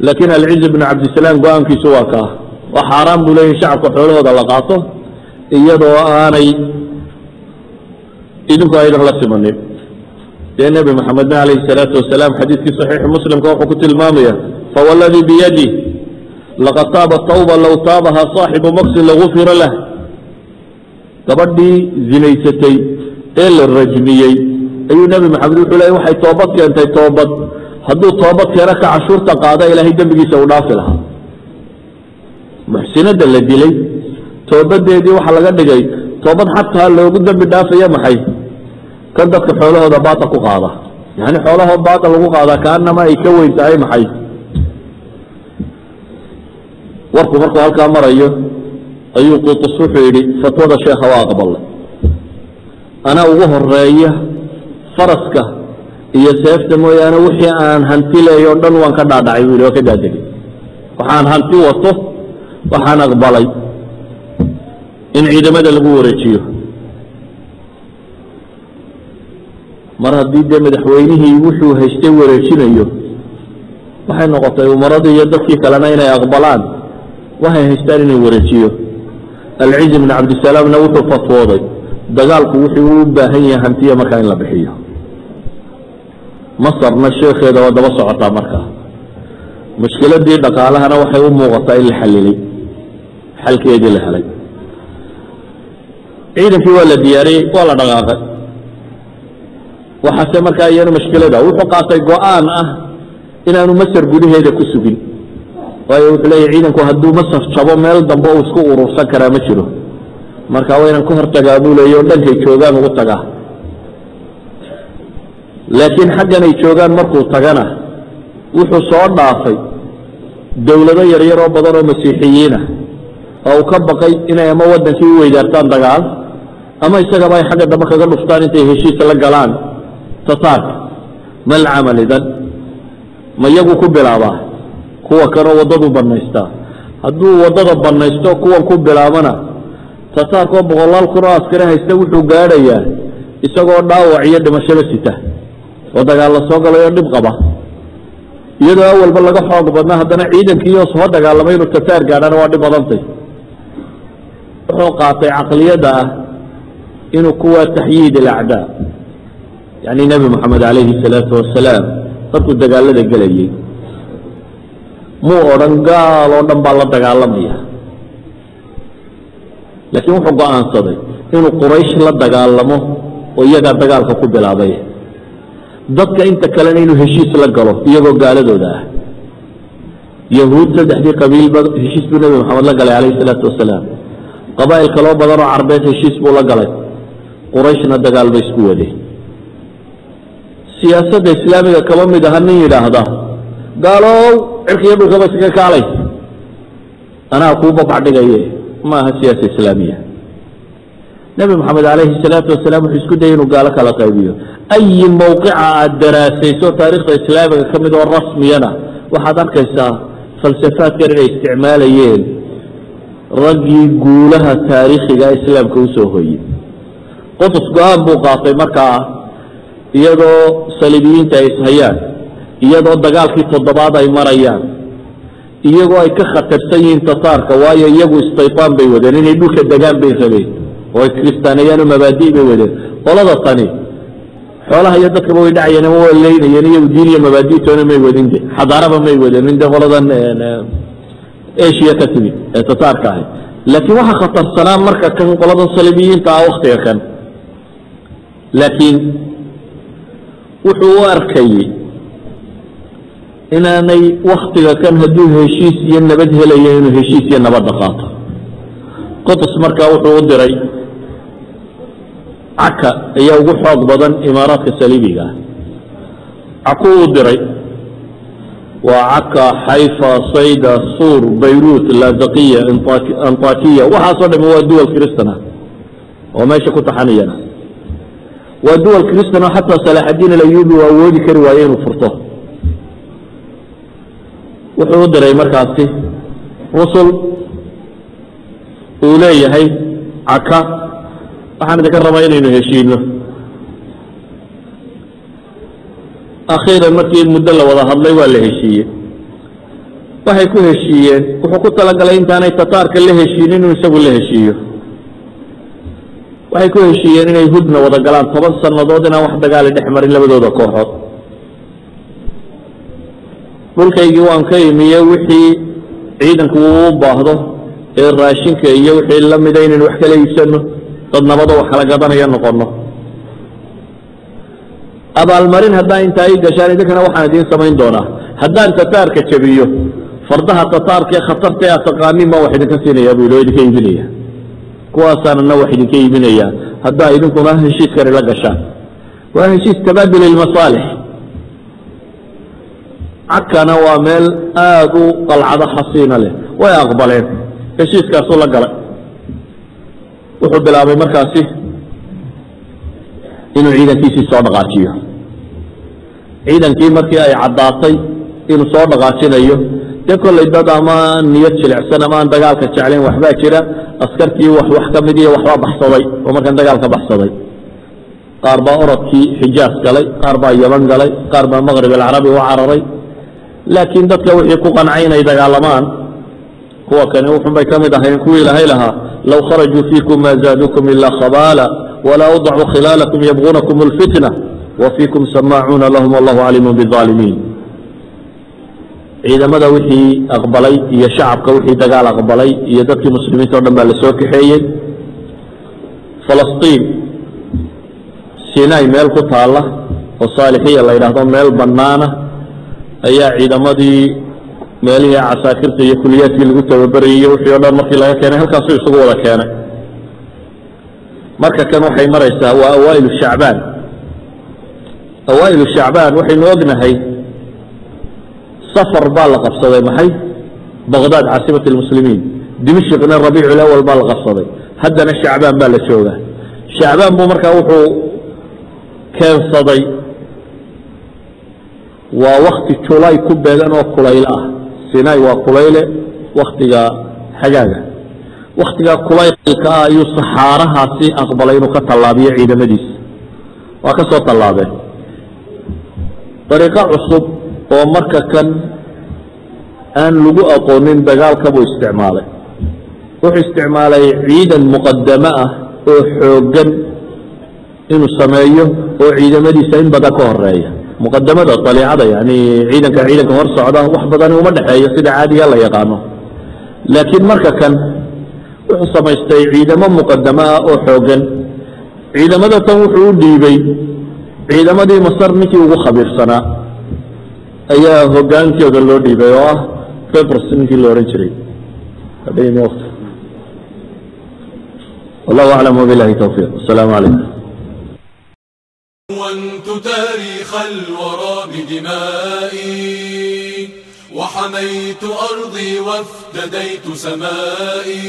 Laakiin Alciz bnu Cabdisalaam go-aankiisu waa kaa. Waa xaaraan, buu leeyahy, shacabka xoolahooda la qaato iyadoo aanay idinku aydan la simanin. Dee Nebi Maxamedna calayhi salaatu wasalaam xadiidkii saxiixu Muslimka wuxuu ku tilmaamaya, fawalladii biyadih laqad taaba tawba low taabaha saaxibu maksin lagufira lah. Gabadhii zinaysatay ee la rajmiyey ayuu Nebi Maxamed wuxuu leey, waxay toobad keentay toobad hadduu toobad keeno ka cashuurta qaada, Ilaahay dembigiisa uu dhaafi lahaa. Muxsinadda la dilay toobadeedii waxaa laga dhigay toobad xataa loogu dembi dhaafaya maxay kan dadka xoolahooda baata ku qaada, yani xoolahoo baata lagu qaadaa kaanama ay ka weyn tahay maxay. Warku markuu halkaa marayo ayuu Qutus wuxuu yidhi, fatwada sheekha waa aqbalay, anaa ugu horeeya, faraska iyo seefta mooyaane wixii aan hanti leeyo o dhan waan ka dhaadhacay, buu yidhi, waa ka daadegay. Waxaan hanti wato waxaan aqbalay in ciidamada lagu wareejiyo. Mar haddii dee madaxweynihii wuxuu haystay wareejinayo, waxay noqotay umaradii iyo dadkii kalena inay aqbalaan waxay haystaan inay wareejiyo. Alciz bn Cabdisalaamna wuxuu fatwooday dagaalku wuxuu u baahan yahay hantiya markaa in la bixiyo. Masarna sheekheeda waa daba socotaa. Markaa mushkiladii dhaqaalahana waxay u muuqataa in la xalilay, xalkeedii la helay. Ciidankii waa la diyaariyey, waa la dhaqaaqay. Waxaase markaa iyana mashkilada wuxuu qaatay go-aan ah inaanu Masar gudaheeda ku sugin. Waayo wuxuu leeyahy ciidanku hadduu Masar jabo, meel dambe uu isku urursan karaa ma jiro. Marka waa inaan ka hortagaa buu leeya, oo dhankay joogaan ugu tagaa. Laakiin xaggan ay joogaan markuu tagana, wuxuu soo dhaafay dowlado yaryar oo badan oo masiixiyiin ah, oo uu ka baqay inay ama waddankii u weydaartaan dagaal ama isagaba ay xagga dambe kaga dhuftaan intay heshiis la galaan Tataarka. Mal camal idan? Ma iyagu ku bilaabaa kuwa kanoo waddadu bannaystaa? Hadduu waddada bannaysto, kuwan ku bilaabana, Tataarkaoo boqolaal kun oo askari haysta wuxuu gaadhayaa isagoo dhaawac iyo dhimashaba sita oo dagaal la soo galay oo dhib qaba. Iyadoo awalba laga xoog badnaa, haddana ciidankiioo soo dagaalamay inuu Tataar gaadhana waa dhib badantay. Wuxuu qaatay caqliyadda ah inuu kuwa taxyiid alacdaa. Yacni Nebi Moxamed calayhi salaatu wasalaam markuu dagaalada gelayey, muu odhan gaal oo dhan baa la dagaalamaya, laakiin wuxuu go-aansaday inuu Quraysh la dagaalamo oo iyagaa dagaalka ku bilaabay, dadka inta kalena inuu heshiis la galo iyagoo gaaladooda ah. Yahuud saddexdii qabiilba heshiis buu Nebi Moxamed la galay calayhi salaatu wasalaam. Qabaa'il kaloo badan oo Carbeed heshiis buu la galay. Qurayshna dagaal bay isku wadeen. Siyaasadda islaamiga kaba mid aha nin yidhaahda gaalow cirkiyo dhulkaba iskaga kaalay, anaa kuu babacdhigaye. Ma aha siyaasa islaamiya. Nebi Moxamed calayhi salaatu wasalaam wuxuu isku dayay inuu gaalo kala qaybiyo. Ayi mowqica aada daraasayso taariikhda islaamiga ka mid oo rasmiyana, waxaad arkaysaa falsafaadkan inay isticmaalayeen raggii guulaha taariikhiga islaamka usoo hoyey. Qutus go-aan buu qaatay markaa, iyadoo saliibiyiinta ay ishayaan, iyadoo dagaalkii toddobaad ay marayaan, iyagoo ay ka khatarsan yihiin Tataarka, waayo iyagu istaytaan bay wadeen, inay dhulka degaan bay rabeen oo ay kiristaaneeyaan oo mabaadi' bay wadeen. Qolada tani xoolaha iyo dadkaba way dhacayeen ama waa leynayeen. Iyagu diin iyo mabaadi'toona may wadin, de xadaaraba may wadeen de qoladan Asia ka timid ee Tataarka ahay. Laakiin waxaa khatarsanaa marka kan qoladan saliibiyiinta ah waktiga kan. Laakiin wuxuu u arkayey inaanay waktiga kan hadduu heshiis iyo nabad helayo inuu heshiis iyo nabadda qaato. Qotos markaa wuxuu u diray Caka ayaa ugu xoog badan imaaraadka saliibiga ah. Cakuu u diray, waa Caka, Xayfa, Sayda, Suur, Bayruut, Lazaqiya, Antakiya, waxaasoo dhami waa duwal kristan ah oo meesha ku taxaniyana. Waa duwal kristan oo xataa Salaaxaddiin Alayubi uu awoodi kari waaye inuu furto. Wuxuu u diray markaasi rusul uu leeyahay: Caka, waxaan idinka rabaa inaynu heshiino. Akhiiran markii muddo la wada hadlay, waa la heshiiyey. Waxay ku heshiiyeen, wuxuu ku talagalay intaanay Tataarka la heshiinin inuu isagu la heshiiyo. Waxay ku heshiiyeen inay hudna wada galaan, 10 sannadood inaan wax dagaali dhex marin labadooda kooxood. Dhulkaygii waan ka imiye, wixii ciidanku uu u baahdo ee raashinka iyo wixii la mida inaynu wax kala iibsano, dad nabadoo wax kala gadanaya noqono. Abaalmarin haddaa intaa ii gashaan, idinkana waxaan idiin samayn doonaa, haddaan Tataarka jabiyo, fardaha Tataarka ee khatarta ee aad taqaanin baan wax idinka siinaya buu yidhi, oo idinka iibinaya. Kuwaasaanana wax idinka iibinaya haddaa idinkuna heshiiskani la gashaan. Waa heshiis tabaadul ilmasaalix. Cakana waa meel aada u qalcado xasiina leh. Way aqbaleen, heshiiskaasuu la galay. Wuxuu bilaabay markaasi inuu ciidankiisii soo dhaqaajiyo. Ciidankii markii ay caddaatay inuu soo dhaqaajinayo, dee kollay dad ama niyad jilicsan ama aan dagaalka jeclayn waxbaa jira. Askartii wax ka mid iyo waxbaa baxsaday oo markan dagaalka baxsaday. Qaar baa orodkii Xijaas galay, qaar baa Yaman galay, qaar baa Maqrib Alcarabi u cararay. Laakiin dadka wixii ku qancay inay dagaalamaan, kuwa kani wuxun bay ka mid ahayn kuwii Ilahay lahaa: "Low kharajuu fiikum ma zaadukum ila khabaala wala awdacuu khilaalakum yabguunakum اlfitna wafiikum samaacuuna lahum wallahu caliimu biالظaalimiin." Ciidamada wixii aqbalay iyo shacabka wixii dagaal aqbalay iyo dadkii muslimiinta o dhan baa la soo kaxeeyey. Falastiin, Sinai meel ku taalla oo Saalixiya la yidhaahdo, meel bannaana ayaa ciidamadii Meelihii casaakirta iyo kuliyaadkii lagu tababarayay iyo wixii o dhan markii laga keenay, halkaasuu isugu wada keenay. Marka kan waxay maraysaa waa awaa'ilu Shacbaan. Awaa'ilu Shacbaan waxaynu ognahay Safar baa la qabsaday, maxay, Baqdaad, caasimat almuslimiin. Dimashqna Rabiiculawal baa la qabsaday. Haddana Shacbaan baa la joogaa. Shacbaan buu markaa wuxuu keensaday, waa wakti Julay ku beegan oo kulayl ah. Sinai waa kulayle, waktiga xagaaga, waktigaa kulaylka ah ayuu saxaarahaasi aqbalay inuu ka tallaabiyo ciidamadiisa. Waa ka soo tallaabeen. Dariiqo cusub oo marka kan aan lagu aqoonin dagaalka buu isticmaalay. Wuxuu isticmaalay ciidan muqadamo ah oo xooggan inuu sameeyo oo ciidamadiisa in badan ka horeeya. Muqadamada daliicada, yani ciidanka hor socda, wax badani uma dhexeeyo sida caadiga la yaqaano, laakiin marka kan wuxuu samaystay ciidamo muqadamo ah oo xooggan. Ciidamada tan wuxuu u dhiibay ciidamadii Masar ninkii ugu khabiirsanaa ayaa hogaankooda loo dhiibay, oo ah Bebers ninkii la odhan jiray. Wallahu aclam, wabilahi towfiiq. Asalaamu calaykum. دونت تاريخ الورى بدمائي، وحميت أرضي وافتديت سمائي.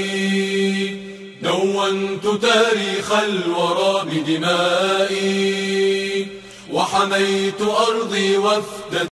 دونت تاريخ الورى بدمائي، وحميت أرضي وافتديت